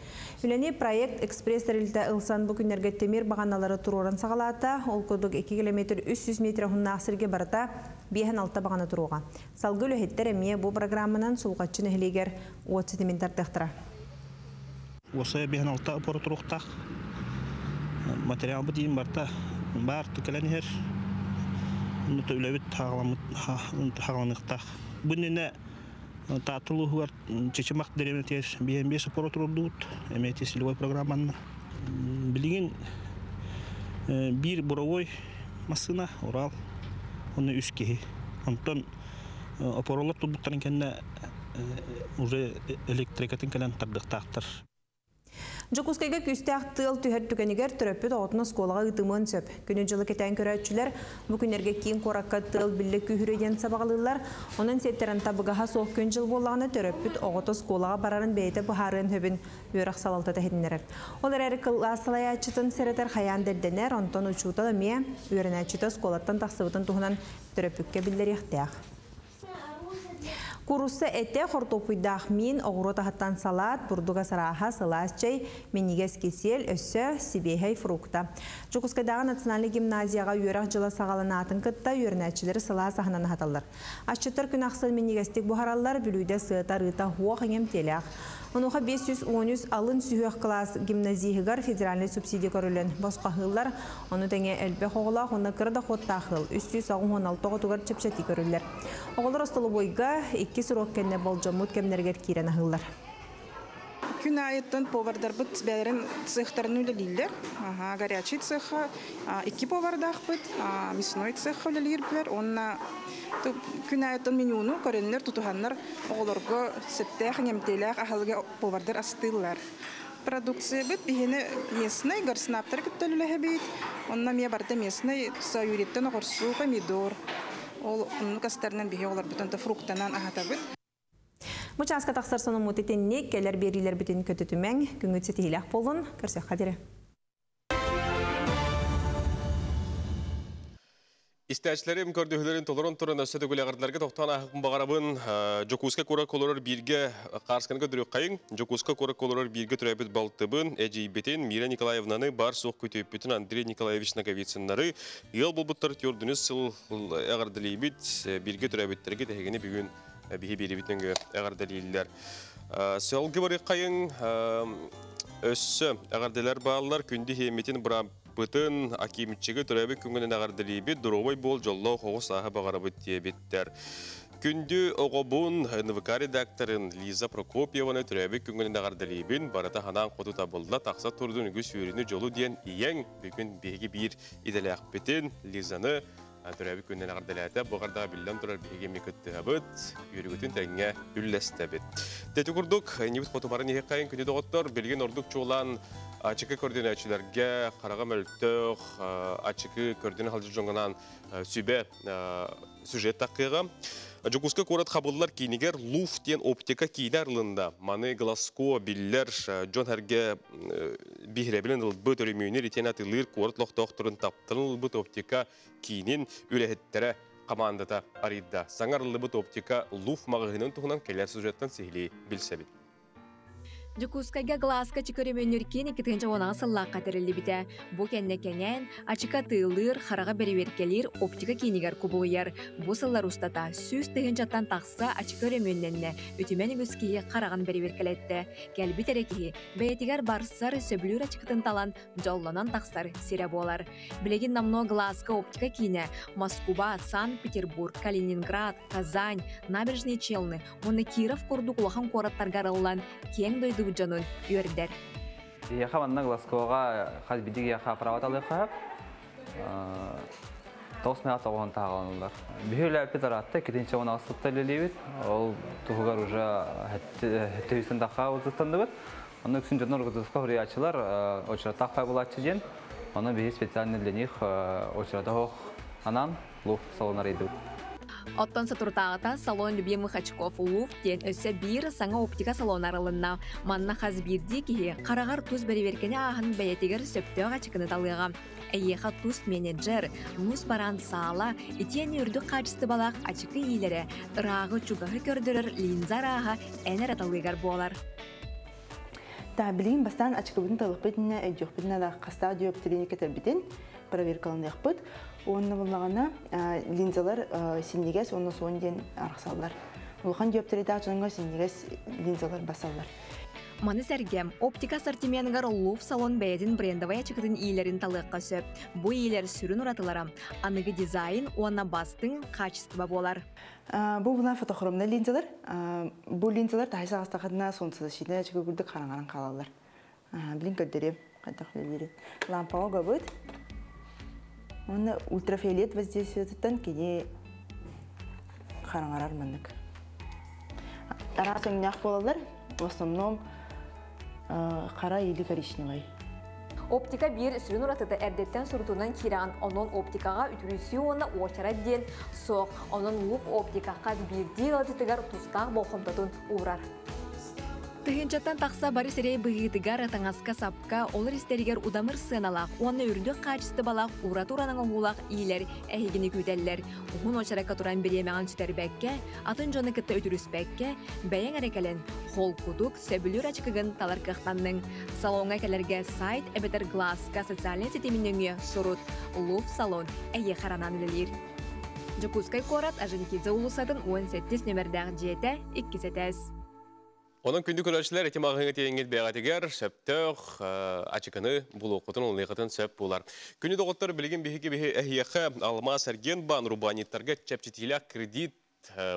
Үлэни Проект Экспресс тэрилтэ ылсан бу күннэргэ тимир баҕаналары туруоран саҕалаата. Ол курдук 2 километр 300 метр уһуннаах сиргэ барыта 5-6 баҕана туруоҕа. Салгыы үлэһиттэр эмиэ бу программанан Сулҕаччы нэһилиэгэр уот ситимин тардыахтара. Уосайа 5-6 опора туруохтаах. Материалбыт иин барта баар кэлэн иһэр. Үлэбит хаҕаланыахтаах. Бу иннинэ Таатта улууһугар Чычымах дэриэбинэтигэр 5 опора туруордубут. Эмиэ целевой программанна. Билигин биир буровой массыына, Урал, уонна үс киһи. Онтон опоролор турбуттарын кэннэ уже электрикатын кэлэн тардыахтаахтар. Дьокуускайга күүстээх тыал түһэр түгэнигэр төрөппүт оҕотун оскуолаҕа ыытымыан сөп. Күнү-дьылы кэтээн көрөөччүлэр бу күннэргэ киин куоракка тыал биллэ күүһүрүө диэн сабаҕалыыллар. Онон сиэттэрэн табыгаһа суох күн-дьыл буоллаҕына төрөппүт оҕото оскуолаҕа барарын бэйэтэ быһаарыан сөбүн үөрэх салалтата иһитиннэрэр. Ол эрээри кылаас салайааччытын сэрэтэр хайаан да ирдэнэр, онтон учуутал эмиэ үөрэнээччитэ оскуолаттан тахсыбытын туһунан төрөппүккэ биллэриэхтээх. Куурусса этэ, хортуоппуйдаах миин, оҕуруот аһыттан салаат, бурдук ас арааһа, сылаас чэй, минньигэс кисиэл, өссө сибиэһэй фрукта. Дьокуускайдааҕы национальнай гимназияҕа үөрэх дьыла саҕаланаатын кытта үөрэнээччилэри сылаас аһынан аһаталлар. Асчыттар күн ахсын минньигэстик буһараллар, бүлүүдэ сыата-арыыта уох иҥэмтиэлээх. Онуоха 513 алын сүһүөх кылаас гимназиһыгар федеральнай субсидия көрүллэн босхо аһыыллар. Ону тэҥэ элбэх оҕолоох уонна кыра дохуоттаах ыал 386 оҕотугар чэпчэтии көрүллэр. Оҕолор остолобуойга иккис уруок кэннэ болдьоммут кэмнэригэр киирэн аһыыллар. Күн аайыттан повардарбыт бэйэлэрин цехтарын үлэлииллэр. Ага, горячий цеха икки повардаахпыт, мясной цехха үлэлиирбилэр. Уонна күн аайыттан менюну көрөннөр, тутуһаннар оҕолорго сөптөөх, иҥэмтиэлээх аһылыгы повардар астыыллар. Продукциябыт биһини местный горснаптары кытта үлэлэһэбит. Онно эмиэ барыта местный саюриттан оҕурсуу, помидор. Ол оннук астарынан биһи оҕолорбутун фруктанан аһатабыт. Бу чааска тахсар сонуммут итинник, кэлэр биэриилэрбитин көтүтүмэҥ, күҥҥүт ситиһиилээх буоллун, көрсүөххэ диэри. Истээччилэрим көрдөһүүлэрин толорон туран өссө төгүл эҕэрдэлэргэ тохтоон ааһыахпын баҕарабын. Дьокуускай куоракка олорор бииргэ Хаарсканы көрдөрүөххэйиҥ. Дьокуускай куоракка олорор бииргэ төрөөбүт балтыбын, эдьиийбитин Мира Николаевнаны бар суох күтүөппүтүн Андрей Николаевич Ноговицыннары ыал буолбуттар төрдүнүс сыл эҕэрдэлиибит. Бииргэ төрөөбүттэргит эһигини бүгүн биһи биэрибит нөҥүө эҕэрдэлииллэр. Сылгы барыаххайыҥ өссө эҕэрдэлэр бааллар. Күндү иһиэммитин бырааппытын Акимчигы төрөөбүт күҥҥүнэн эҕэрдэлиибит, доруобай буол, дьоллоох оҕо сааһы баҕарабыт диэбиттэр. Күндү оҕобун НВК редакторын Лиза Прокопьеваны төрөөбүт күҥҥүнэн эҕэрдэлиибин, барыта ханаан хоту табылла тахса турдун үгүс үөрүүнү дьолу диэн ийэҥ бүгүн биһиги биир идэлээхпитин Лизаны төрөөбүт күнүнэн эҕэрдэлээтэ. Бу эҕэрдэҕэ биллэн турар биһиги эмиэ кыттыһабыт, үөрүүгүтүн тэҥҥэ үллэстэбит. Ити курдук, иннибит хоту баран иһиэххэйин күнү доҕоттор, билигин ордук чуолаан ачыкы көрдөнөөччүлэргэ хараҕа мөлтөх, ачыкы көрдөнө сылдьар дьоҥҥо сүбэ сюжет таххыаҕа. Дьокуускай куорат хабыллар киинигэр Луф диэн оптика киинэ арылында. Маны Глазко биллэр дьон сэргэ биһирэбилин ылбыт өрөмүөнү итиэн атыылыыр куорат олохтоохторун тапталын ылбыт оптика киинин үлэһиттэрэ командата арыйда. Саҥа арыллыбыт оптика Луф маҕаһыынын туһунан кэлэр сюжеттан сиһилии билсэбит. Дьокуускайга Глазка чөкөрөмөннөр киин 2010 сыллаахха тэриллибитэ. Бу кэннэ кэҥээн, ачыка тыылыыр, хараҕа бэрэбиэркэлиир оптика киинигэр кубулуйар. Бу сыллар устата 100 тыһыынчаттан тахса ачыка өрөмүөннэннэ, үтүмэн үгүс киһи хараҕын бэрэбиэркэлэттэ. Кэлбит эрэ киһи бэйэтигэр барсар, сөбүлүүр ачыкытын талан, дьоллонон тахсар сирэ буолар. Билигин номнуо Глазка оптика киинэ Москуба, Санкт-Петербург, Калининград, Казань, Набережные Челны уонна Киров курдук улахан куораттарга арыллан, киэҥ дойдубут дьонун үөрдэр. Яха манна Глазкоға хас бидиг яха прават алыха. Тоғыз мега тоғын тағаланылар. Бүйілі әпет аратты, кетенче оны астықта лелебет. Ол туғығар уже хәтті тақа ұзықтандыбыт. Оны үксін жонор гызыққа хурьячылар очередта қай булатчы ден. Оны бейі специально для них очередта хоқ анан луф салонар еді. Оттон соторутааҕыта салон любимых очков Луф диэн өссө биир саҥа оптика салон арылынна. Манна хас биирдии киһи хараҕар тус бэрэбиэркэни ааһан бэйэтигэр сөптөөх ачыкыны талыаҕа. Эйиэхэ тус менеджер, мус баран саала, итиэн үрдүк хаачыстыбалаах ачыкы иилэрэ, ырааҕы чугаһы көрдөрөр линза арааһа эн эрэ талыыгар буолар. Та билигин бастаан ачыкыбытын талыппытына өйдүөхпүтүнэ да хастаах диоптрияны кэтэрбитин проверкаланыахпыт. Онно буллагана линзалар синнигес, онно суон диэн арахсаллар. Улахан диоптриядаах дьоҥҥо синнигес линзалар басаллар. Маны сэргэ, оптика ассортименыгар Луф салон бэйэтин брендовай ачыкытын иилэрин талыахха сөп. Бу иилэр сүрүн уратылара аныгы дизайн уонна бастыҥ хаачыстыба буолар. Бу була фотохромный линзалар. Бу линзалар тахайса астахатына солнцезащитный ачыгы курдук хараҥаран хаалаллар. Билин көрдөрүм, хайдах үлэлиирин. Лампаҕа угабыт. Уонна ультрафиолет воздействиетыттан кини хараҥарар маннык. Араас өҥнөөх буолаллар, в основном хара или коричневый. Оптика биир сүрүн уратыта эрдэттэн сурутунан киирэҕин, онон оптикаҕа үтүрүйсүү уонна уочарат диэн суох. Онон Луф оптика хас биирдии ыалдьытыгар тустаах болҕомтотун уурар. Тыһыынчаттан тахса бары сирэй быһыытыгар, таҥаска сапка, олор истэригэр удамыр сыаналаах уонна үрдүк хаачыстыбалаах ураты уранан оҥоһуулаах иилэр эһигини күүтэллэр. Уһун уочаракка туран бириэмэҕин сүтэрбэккэ, атын дьону кытта үтүрүспэккэ, бэйэҥ эрэ кэлэн, холкутук, сөбүлүүр ачыкыгын талар кыахтанныҥ. Салоҥҥа кэлэргэ сайт эбэтэр Глазка социальнай ситимин нөҥүө сурут. Луф салон эйиэхэ анаан үлэлиир. Дьокуускай куорат Орджоникидзе уулуссатын 18 нөмэрдээх дьиэтэ, иккис этээс. Онон күндү көрөөччүлэр ити маҕаһыыҥҥа тиийэҥҥит бэйэҕитигэр сөптөөх ачыкыны булуоххутун ылыныаххытын сөп буолар. Күндү доҕоттор, билигин биһиги биһи эһиэхэ Алмаас эргиэн баан урбаанньыттарга чэпчэтиилээх кредит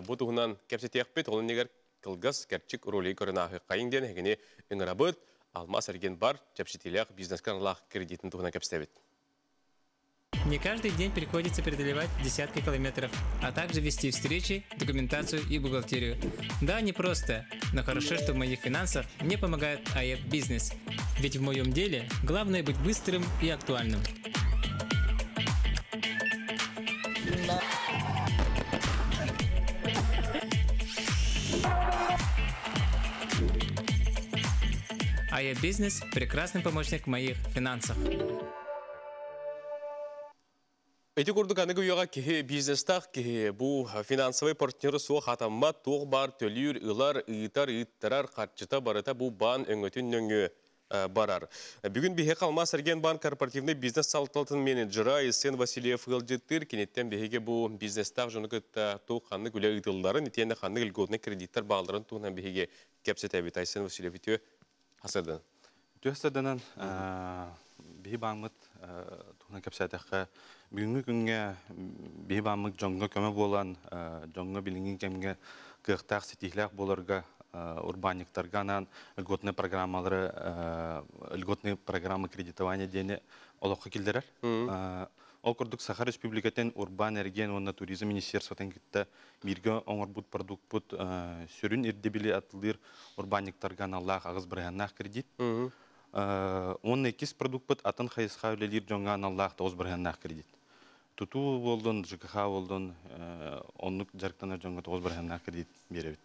бу туһунан кэпсэтиэхпит, ол иннигэр кылгас кэрчик ролигы көрөн ааһыаххайыҥ диэн эһигини ыҥырабыт. Алмаас эргиэн баан чэпчэтиилээх бизнескэ аналлаах кредитин туһунан кэпсэтэбит. Не каждый день приходится преодолевать десятки километров, а также вести встречи, документацию и бухгалтерию. Да, непросто, но хорошо, что в моих финансах мне помогает АЭП Бизнес. Ведь в моем деле главное быть быстрым и актуальным. АЭП Бизнес – прекрасный помощник в моих финансах. Эти курдук аныгы үйэҕэ киһи бизнестаах киһи бу финансовый партнеры суох хатаммат, туох баар төлүүр, ылар, ыытар, ыыттарар харчыта барыта бу баан өҥөтүн нөҥүө барар. Бүгүн биһиэхэ Алмаас эргиэн баан корпоративный бизнес салалтатын менеджера Айсен Васильев ыалдьыттыыр. Киниттэн биһиги бу бизнестаах дьону кытта туох ханнык үлэ ыытылларын, итиэннэ ханнык льготный кредиттэр баалларын туһунан биһиги кэпсэтэбит. Айсен Васильев, үтүө сарсыарданан. Үтүө сарсыарданан. Биһи бааммыт туһунан кэпсээтэххэ, бүгүҥҥү күҥҥэ биһи бааммыт дьоҥҥо көмө буолан, дьоҥҥо билиҥҥи кэмҥэ кыахтаах ситиһиилээх буоларга урбаанньыктарга анаан льготные программалары, льготные программы кредитования диэни олоххо киллэрэр. Ол курдук Саха Республикатын урбаан эргиэн уонна туризм министерствотын кытта бииргэ оҥорбут продукпут сүрүн ирдэбили атылыыр урбаанньыктарга аналлаах 8 бырыһыаннаах кредит. Уонна иккис продукпут атын хайысха үлэлиир дьоҥҥо аналлаах 9 бырыһыаннаах кредит. Тутуу буоллун, ЖКХ буоллун, оннук дьарыктанар дьоҥҥо 9 бырыһыаннаах кредит биэрэбит.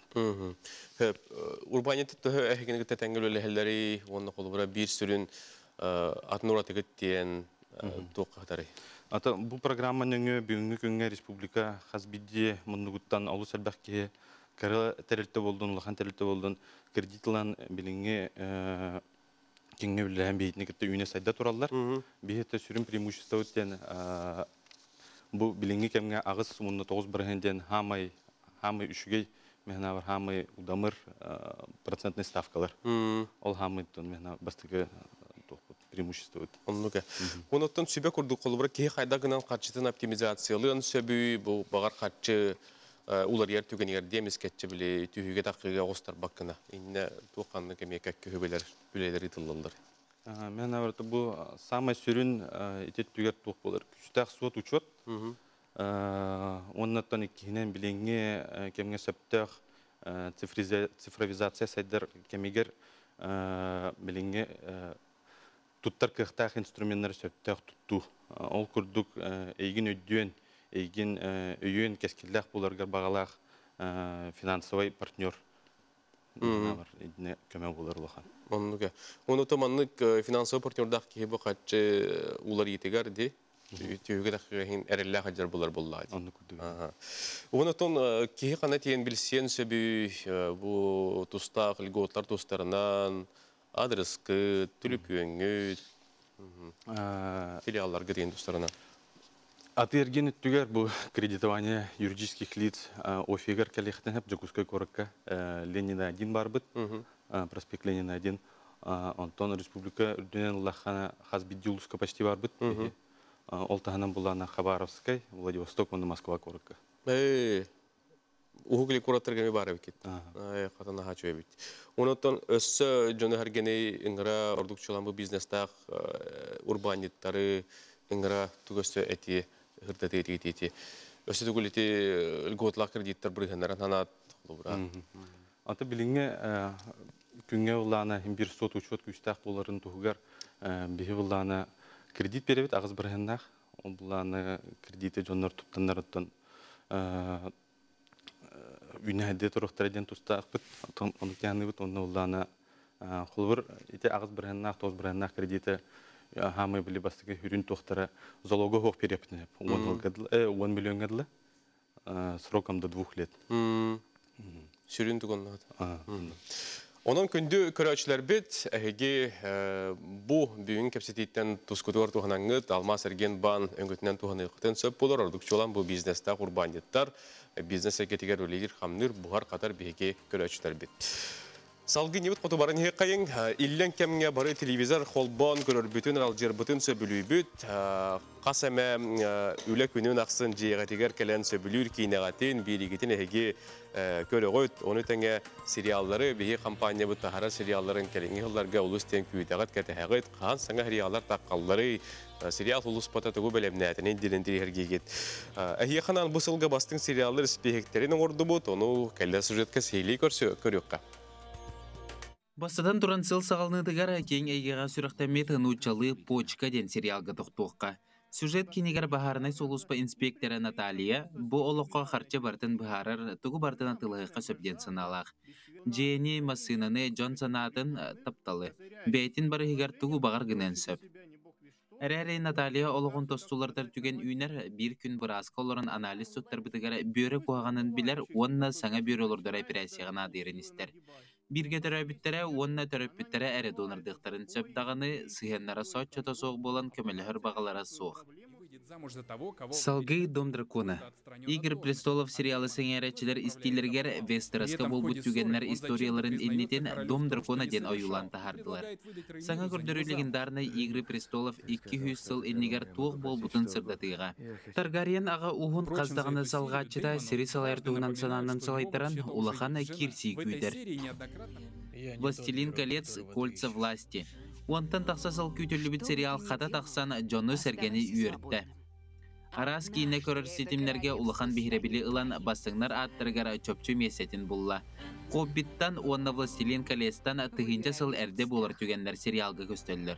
Урбаанньыттар төһө эһигини кытта тэҥҥэ үлэлэһэллэрий, уонна холобура биир сүрүн атын уратыгыт диэн туохха сытарый? Ата бу программа нөҥүө бүгүҥҥү күҥҥэ республика хас биирдии муннугуттан олус элбэх киһи Кыра тэрилтэ болдун, улахан тэрилтэ болдун, кредит ылан билиҥҥи киҥҥэ үлэлэһэн биһитини кытта үүнэ сайда тураллар. Биһи сүрүн преимуществобыт диэн бу билиҥҥи кэмҥэ 89% диэн хаамай хаамай үчүгэй мехнавар хаамай удамыр процентный ставкалар. Ол хаамай тон бастакы преимуществобыт. Оннук. Онуттан сүбэ курдук холобура киһи хайдах гынан харчытын оптимизациялыан сөбүй, бу баҕар харчы уларыйар түгэнигэр диэмискэтчи били түһүүгэ таххыга оҕустарбаккына. Инне туох ханнык эмиэ кэккэ хүбэлэр үлэлэр ыытыллаллар. Мен аварта бу самай сүрүн ити түгэр туох болар күчтээх суот учет. Оннаттан иккиһинэн билиҥҥи кэмҥэ сөптөөх цифровизация сайдар кэмигэр билиҥҥи туттар кыахтаах инструменнары сөптөөх туттуу. Ол курдук эйгин өйдүөн, эйгин өйүөн кэскиллээх буларгар бағалаах финансовый партнер көмө болар улахан. Оннук. Онута маннык финансовый партнердаах киһи бу хаччы улар итигэр ди түһүгэ таххыгын эрэллээх хаджар булар буллаа. Оннук курдук. Онотон киһи хана тиэн билсиэн сөбүй бу тустаах льготлар тустарынан адрескы, түлүпүөҥҥүт, филиалларга тиэн тустарынан. Атырген үттүгэр бу кредитование юридических лиц офигер кэлиэхтэн хеп Дьокуускай куоракка Ленина 1 барбыт, проспект Ленина 1. Онтон республика үрдүнэн улахана хас бидди улуска почти барбыт. Ол таһынан булана Хабаровскай, Владивосток, онно Москва куоракка. Уһук или куораттарга бар эбит. Ай, хатан аха эбит. Онотон өссө дьону хергени ыҥыра ордук чулан бу бизнестаах урбаанньыттары ыҥыра тугөстө эти хырдаты эти эти. Өссө тугулити льготлах кредиттар бырыһыннарын ханаат холобура. Аты билиҥҥэ күҥҥэ улаана бир сот учет күүстээх боларын туһугар биһи улаана кредит беребит агыз бырыһыннаах. Ол булаана кредити дьоннор туттаннарыттан үнәһәдде турухтара диэн тустаахпыт. Ону тяаныбыт онно улаана холбур ити агыз бырыһыннаах, тоос бырыһыннаах кредити хаамай били бастыкы хүрүн туохтара залога хуох перепнеп. 10 миллионга дылы сроком до 2 лет. Сүрүн тугуннат. Онон күндү көрөөчүлэр бит, эһиги бу бүгүн кэпсэтииттэн тускутугар туһанаңҥыт, Алмаас эргиэн баан өҥөтүнэн туһаныаххытын сөп буолар, ордук чуолаан бу бизнестаах урбаанньыттар, бизнес эйгэтигэр үлэлиир, хамныыр, буһар-хатар биһиги көрөөчүлэр бит. Салгыы ньыбыт хоту баран иһиэххэйиҥ, иллэҥ кэмҥэ бары телевизор холбоон көрөрбүтүн, алдьырбытын сөбүлүүбүт, хас эмэ үлэ күнүн ахсын дьиэҕитигэр кэлэн сөбүлүүр киинэҕитин, биэриигитин эһиги көрөҕүт, ону тэҥэ сериаллары биһи компаниябыт таһарар сериалларын кэлиҥҥи сылларга олус диэн күүтэҕит, кэтэһэҕит, хаһан саҥа сериаллар таххалларый, сериал улуспата тугу бэлэмнээтинин диэн интириэһиргиигит. Эһиэхэ бу сылга бастыҥ сериаллар испииһэктэрин оҥордубут, ону кэлэр сюжетка сиһилии көрүөххэ. Бастатан туран сыл саҕаланыытыгар киэҥ эйгэҕэ сүрэхтэммит нууччалыы «Почка» диэн сериалга тохтуохха. Сюжет кинигэр баһаарынай сулууспа инспектора Наталья бу олоххо харчы барытын быһаарар, тугу барытын атыылаһыахха сөп диэн санаалаах. Дьиэни, массыынаны, дьон санаатын тапталы. Бэйэтин барыһыгар тугу баҕар гыныан сөп. Эрээри Наталья олоҕун тостулардар түгэн үүнэр, биир күн бырааска олорон анализ туттарбытыгар бүөрэ куһаҕанын билэр уонна саҥа бүөрэ олордор операцияҕа наадыйарын истэр. Бииргэ төрөөбүттэрэ уонна төрөппүттэрэ эрэ донордыахтарын сөп даҕаны, сыһыаннара соччото суох буолан көмөлөһөр баҕалара суох. Салгыы Дом дракона. Игорь Престолов сериалы сэҥээрээччилэр истиилэригэр Вестероска буолбут түгэннэр историяларын иннитин Дом дракона диэн ойуулаан таһаардылар. Саҥа көрдөрүү легендарнай Игры престолов 200 сыл иннигэр туох буолбутун сырдатыыга. Таргариен аҕа ууһун хас даҕаны салҕааччыта сири салайар туһунан санаанан салайтаран улахан киирсии күүтэр. Властелин колец, кольца власти. Уонтан тахса сыл күүтүллүбүт сериал хата тахсан дьону-сэргэни үөртэ. Араас киинэ көрөр ситимнэргэ улахан биһирэбили ылан бастыҥнар ааттарыгар чопчу миэстэтин булла. Хоббиттан уонна Властелин колецтан тыһыынча сыл эрдэ буолар түгэннэр сериалга көстөллөр.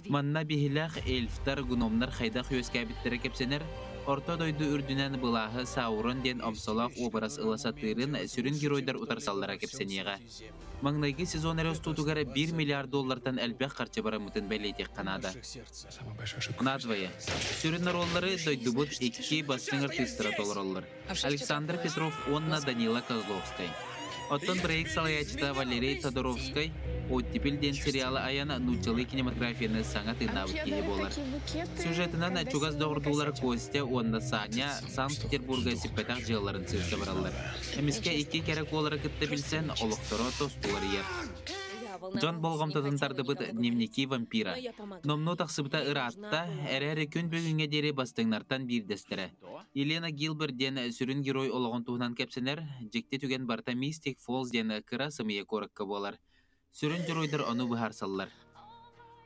Манна биһилэх эльфтар, гномнар хайдах үөскээбиттэрэ кэпсэнэр, Орто дойду үрдүнэн былааһы Саурон диэн омсолоох уобарас ыла сатыырын сүрүн геройдар утарсаллара кэпсэниэҕэ. Маҥнайгы сезон эрэ устуутугар 1 миллиард доллартан элбэх харчы бараммытын бэлиэтиэххэ наада. Надвое. Сүрүн оруоллары дойдубут икки бастыҥ артыыстара толороллор. Александр Петров уонна Данила Козловскай. Оттон проект салайааччыта Валерий Тодоровскай «Оттепель» диэн сериалы айан нууччалыы кинематографияны саҥа тыыннаабыт киһи буолар. Сюжетынан чугас доҕордуулар Костя уонна Саня Санкт-Петербурга сиппэтэх дьыалаларын сыыса бараллар. Эмискэ икки кэрэ куолары кытта билсэн, олохторо тосту уларыйар. Дьон болҕомтотун тардыбыт «Дневники вампира». Номнуо тахсыбыта ыраатта, эрээри күн бүгүҥҥэ диэри бастыҥнартан биирдэстэрэ. Елена Гилберт диэн сүрүн герой олоҕун туһунан кэпсэнэр, дьикти түгэн барыта Мистик Фолз диэн кыра сымыйа куоракка буолар. Сүрүн дьоруойдар ону быһаарсаллар.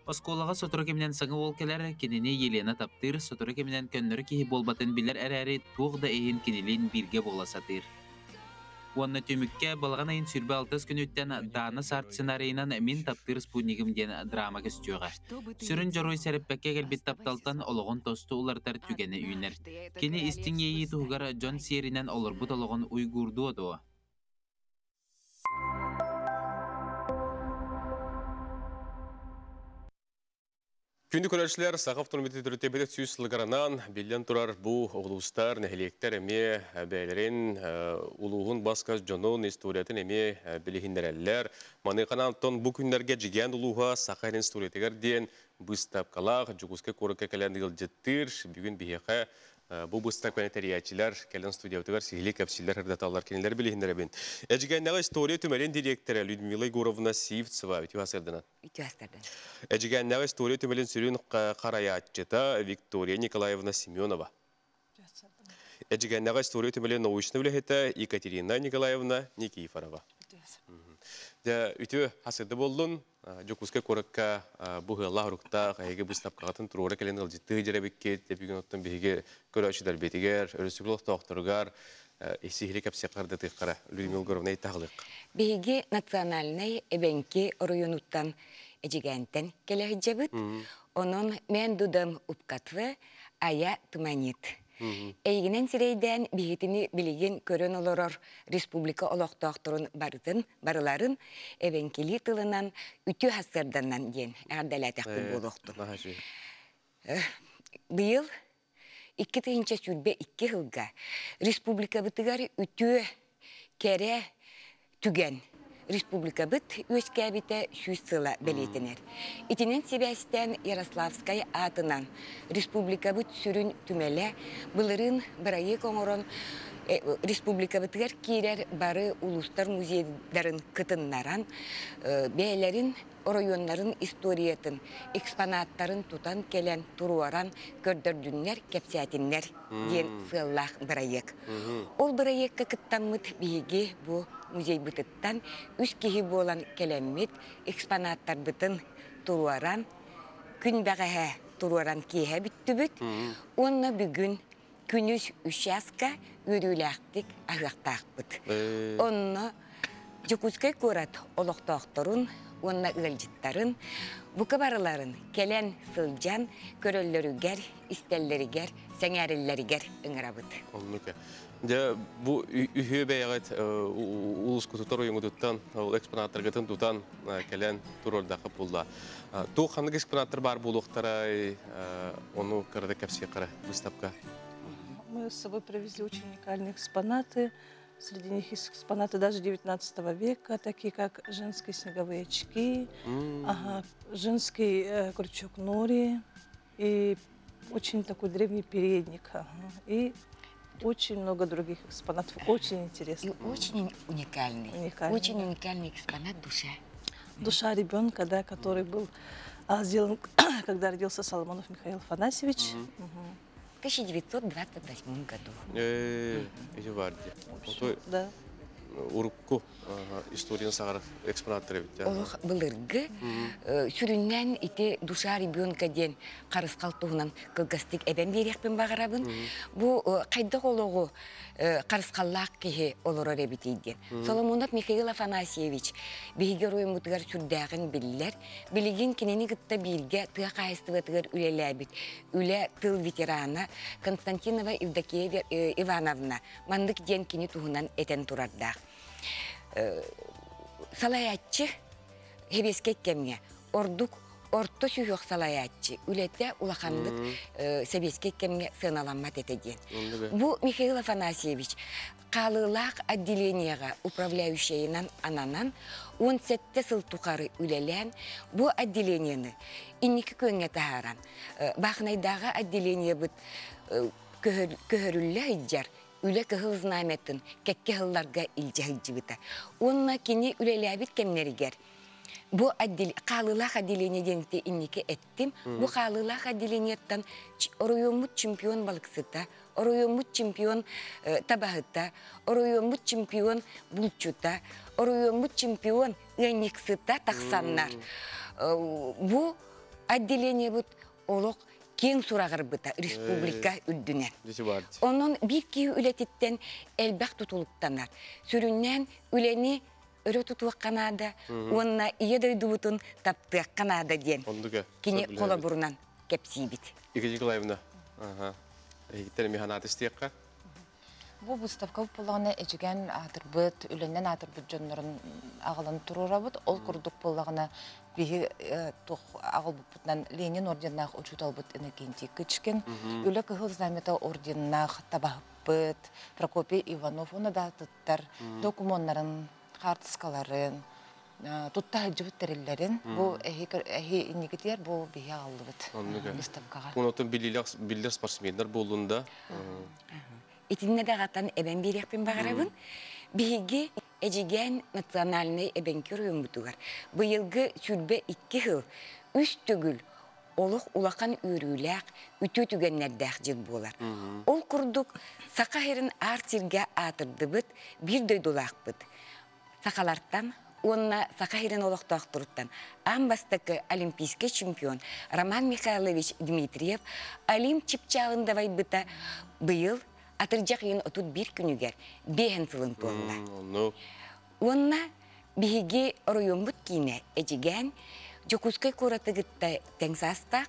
Оскуолаҕа сотору кэминэн саҥа уол кэлэр, кинини Елена таптыыр, сотору кэминэн көннөрү киһи буолбатын билэр эрээри, туох да иһин кинилиин бииргэ буола сатыыр. Уонна түмүккэ балаҕан ыйын 26 күнүттэн Дана Сарт сценарийынан «Мин таптыыр спутнигым» диэн драма көстүөҕэ. Сүрүн дьоруой сэрэппэккэ кэлбит тапталтан олоҕун тосту уларытар түгэнэ үүнэр. Кини истиҥ иэйии туһугар дьон сиэринэн олорбут олоҕун уйгуурдуо дуо? Күндү көрөөччүлэр, Саха автономията төрүттээбит 100 сылыгаранан биллэн турар бу улуустар, нэһилиэктэр эмиэ бэйэлэрин улууһун бас-көс дьонун историятын эмиэ билиһиннэрэллэр. Маныаханан бу күннэргэ Дьигээн улууһа Саха сирин историятыгар диэн быыстапкалаах Дьокуускай куоракка кэлэн ыалдьыттыыр. Бүгүн биһиэхэ Бу быыстапканы тэрийээччилэр кэлэн студиябытыгар сиһилии кэпсииллэр, ырдаталлар, кинилэр билиһиннэрэбин. Эдьигээннэҕи история түмэлин дириэктэрэ Людмила Егоровна Сивцева үтүө сырдынан. Үтүө сырдынан. Эдьигээннэҕи история түмэлин сүрүн харайааччыта Виктория Николаевна Семенова. Эдьигээннэҕи история түмэлин научнай үлэһитэ Екатерина Николаевна Никифорова. Дьэ, үтүө хасырды боллун. Дьокуускай куоракка бу ыаллаах уруктаах эһиги быыстапкаҕытын туруора кэлэн ыалдьыттыы дьэрэбиккит бүгүн оттон биһиги көрөөччүлэрбитигэр, өрөспүүбүлүкэ олохтоохторугар сиһили кэпсиэххэ ырдатыаххара Людмила Егоровна иттаһылык. Биһиги национальнай эбэҥки оройуонуттан Эдьигээнтэн кэлэ сылдьабыт. Онон мен дудам упкатвы ая туманит. Эйигинэн сирэйдээн биһитини билигин көрөн олорор республика олохтоохторун барытын, барыларын эбэҥкилии тылынан үтүө хассыарданнан диэн эҕэрдэлээтэхпит буолуохтун. Быйыл 2022 сылга республикабытыгар үтүө кэрэ түгэн республикабыт үөскээбитэ 100 сыла бэлиэтэнэр. Итинэн сибээстээн Ярославскай аатынан республикабыт сүрүн түмэлэ былырыын бырайыак оҥорон республикабытыгар киирэр бары улуустар музейдарын кытыннаран бэйэлэрин оройуоннарын историятын, экспонаттарын тутан кэлэн туруоран көрдөрдүннэр, кэпсээтиннэр диэн сыаллаах бырайыак. Ол бырайыакка кыттаммыт биһиги бу музейбытыттан үс киһи буолан кэлэммит экспонаттарбытын туруоран, күн бэҕэһээ туруоран киэһэ бүттүбүт. Уонна бүгүн күнүс үс чааска үөрүүлээхтик аһыахтаахпыт. Онно Дьокуускай куорат олохтоохторун уонна ыалдьыттарын бука барыларын кэлэн сылдьан көрөллөрүгэр, истэллэригэр, сэҥээрэллэригэр ыҥырабыт. Оннук. Дьэ, бу үһүө бэйэҕит улуускутуттар уйуҥутуттан ол экспонаттаргытын тутан кэлэн туруордахха буолла. Туох ханнык экспонаттар баар буолуохтарай, ону кырада кэпсиэххэ выставка. Мы с собой привезли очень уникальные экспонаты. Среди них есть экспонаты даже 19 века, такие как женские снеговые очки, ага, женский крючок нори и очень такой древний передник. Ага, и очень много других экспонатов, очень интересно. И очень уникальный. Уникальный, очень да. Уникальный экспонат душа. Душа ребенка, да, который был сделан, когда родился Соломонов Михаил Афанасьевич. В 1928 году. Эти варди. Да. Урукку историяны саҕар экспонаттар эбит. Олох былыргы сүрүннээн ити «Душа ребенка» диэн харысхал туһунан кылгастык эбэн биэриэхпин баҕарабын. Бу хайдах олоҕу харысхаллаах киһи олорор эбитий диэн. Соломонов Михаил Афанасьевич биһиги оройуоммутугар сүрдээҕин биллэр. Билигин кинини кытта бииргэ тыа хаһаайыстыбатыгар үлэлээбит үлэ тыл ветерана Константинова Евдокия Ивановна маннык диэн кини туһунан этэн турардаах. Салайааччы Хэбиэскэй кэмҥэ ордук орто сүһүөх салайааччы үлэтэ улаханнык сэбиэскэй кэмҥэ сыаналаммат этэ диэн. Бу Михаил Афанасьевич хаалыылаах отделениеҕа управляющайынан ананан 17 сыл тухары үлэлээн бу отделениены инники күөҥҥэ таһааран Баахынайдааҕы отделениебыт көһөрүллэ сылдьар үлэ кыһыл знамятын кэккэ сылларга илдьэ сылдьыбыта. Уонна кини үлэлээбит кэмнэригэр бу хаалыылаах отделение диэн инники эттим. Бу хаалыылаах отделениеттан оройуоммут чемпион балыксыта, оройуоммут чемпион табаһыта, оройуоммут чемпион булчута, оройуоммут чемпион ыанньыксыта тахсаннар. Бу отделениебыт олох киэҥ сураҕырбыта республика үрдүнэн. Онон биир киһи үлэтиттэн элбэх тутулуктанар. Сүрүннээн үлэни өрө тутуохха наада уонна ийэ дойдубутун таптыахха наада диэн кини холобурунан кэпсиибит. Екатерина Николаевна, эһигиттэн эмиэ санаат истиэххэ. Бу выставка буоллаҕына эдьигээн аатырбыт, үлэннэн аатырбыт дьоннорун аҕалан туруорабыт. Ол курдук буоллаҕына биһи туох аҕалбыппытынан Ленин орденнаах учууталбыт Иннокентий Кычкин, Үлэ Кыһыл Знамята орденнаах табаһыппыт Прокопий Иванов уонна да атыттар докумуоннарын, хаартыскаларын, тутта сылдьыбыт тэриллэрин бу эһи инникитигэр бу биһи аҕаллыбыт выставкаҕа. Онотон биллэр спортсменнар буоллунда. Итиннэ даҕатан эбэн биэриэхпин баҕарабын. Биһиги Эдьигээн национальнай эбэҥки оройуоммутугар быйылгы 22 сыл үс төгүл олох улахан үөрүүлээх, үтүө түгэннэрдээх дьыл буолар. Ол курдук Саха сирин аар сиргэ аатырдыбыт биир дойдулаахпыт. Сахалартан уонна Саха сирин олохтоохторуттан аан бастакы олимпийскай чемпион Роман Михайлович Дмитриев Олимп чыпчаалын дабайбыта быйыл атырдьах ыйын 31 күнүгэр биэһин сылын туолла. Уонна биһиги оройуоммут киинэ Эдьигээн Дьокуускай куораты кытта тэҥ саастаах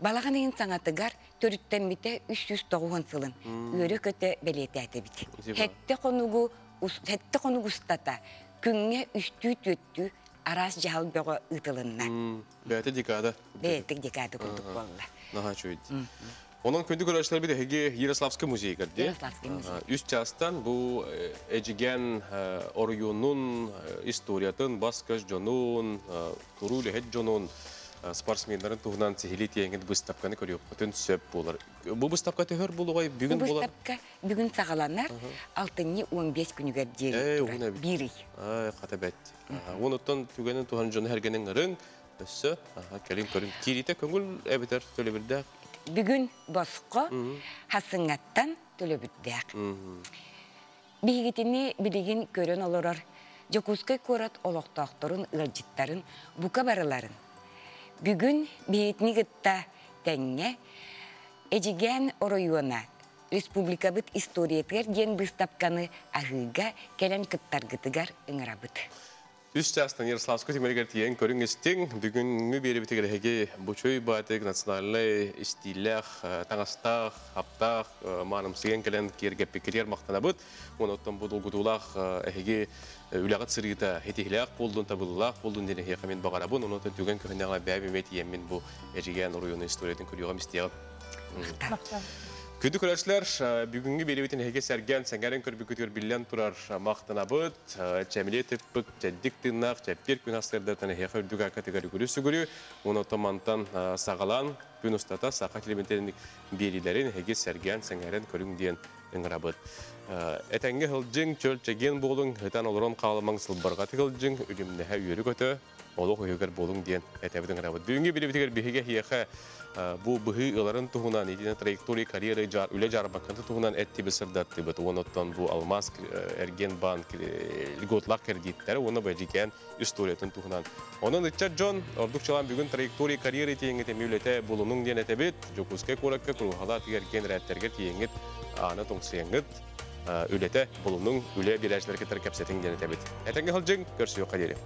балаҕан ыйын саҥатыгар төрүттэммитэ 390 сылын үөрэ-көтө бэлиэтээтибит. Сэттэ хонугу сэттэ хонук устата күҥҥэ үстүү-түөртүү араас дьаһал бөҕө ыытылынна. Бэйэтэ декада. Бэйэтэ декада курдук буолла. Наһаа үчүгэй. Онон күндү көрөөччүлэрбит эһиги Ярославскай музейыгар дии. Ярославскай музей. Үс чаастан бу Эдьигээн оройуонун историятын, бас-көс дьонун, туруу үлэһит дьонун, спортсменнарын туһунан сиһилии тиэҥҥит выставканы көрүөххүтүн сөп буолар. Бу выставка төһөр буолуҕай бүгүн буолар? Выставка бүгүн саҕаланар, алтынньы 15 күнүгэр диэри турар. Биир ый. Хата бэт. Онуттан түгэнин туһан дьону эргэнин ырыҥ, өссө кэлин көрүҥ. Киириитэ көҥүл эбэтэр төлөбүрдээх? Бүгүн босхо хасыҥҥаттан төлөбүрдээх. Биһигитини билигин көрөн олорор Дьокуускай куорат олохтоохторун, ыалдьыттарын бука барыларын. Бүгүн биһигитини кытта тэҥҥэ Эдьигээн оройуона республикабыт историятыгар диэн быыстапканы аһыыга кэлэн кыттаргытыгар ыҥырабыт. Үс чаастан Ярославскай түмэлигэр тиийэн көрүҥ истиҥ. Бүгүҥҥү биэрибитигэр эһиги Бучуй Баатык национальнай истииллээх, таҥастаах, хаптаах, маанымсыйан кэлэн киэргэппиккитигэр махтанабыт. Онон бу долгутуулаах эһиги үлэҕит сырыыта итиһилээх буоллун, табыллаах буоллун диэн эһиэхэ мин баҕарабын. Онон түгэн көһүннэҕэ бэйэм эмиэ тиийэммин бу Эдьигээн оройуонун историятын көрүөҕүм истиэҕим. Күндү көрөөччүлэр, бүгүҥҥү биэриибитин эһиги сэргээн, сэҥээрэн көрбүккүтүгэр биллэн турар махтанабыт. Чэмилиэ тыппык, чэбдик тыыннаах, чэппиэр күн астырдартан эһиэхэ үрдүк акатыгар үгүрү сүгүрү, онон мантан саҕалаан Күн устата саха телевидениетин биэриилэрин эһиги сэргээн, сэҥээрэн көрүҥ диэн ыҥырабыт. Этэҥҥэ сылдьыҥ, чөл чэгиэн буолуҥ, ытан олорон хаалымаҥ, сылбарҕатык сылдьыҥ, үлүмнэһэ үөрү-көтө, олох үһүгэр буолуҥ диэн этэбит ыҥырабыт. Бүгүҥҥү билибитигэр биһиги эһиэхэ бу быһыы ыларын туһунан, итинэ траектория карьеры үлэ дьаарбаккатын туһунан эттибит сырдаттыбыт. Уонна оттон бу Алмаз эргиэн банк льготлаах кредиттэрэ уонна бэдьикээн историятын туһунан. Онон ыччат дьон, ордук чалан бүгүн траектория карьеры тиэҥҥит эми үлэтэ булунуҥ диэн этэбит. Дьокуускай куоракка Куруһала эргиэн эрээттэргэ тиэҥҥит ааны тоҥсуйаҥҥыт үлэтэ булунуҥ, үлэ биэрээччилэр кытары кэпсэтиҥ диэн этэбит. Этэҥҥэ сылдьыҥ, көрсүөххэ диэри.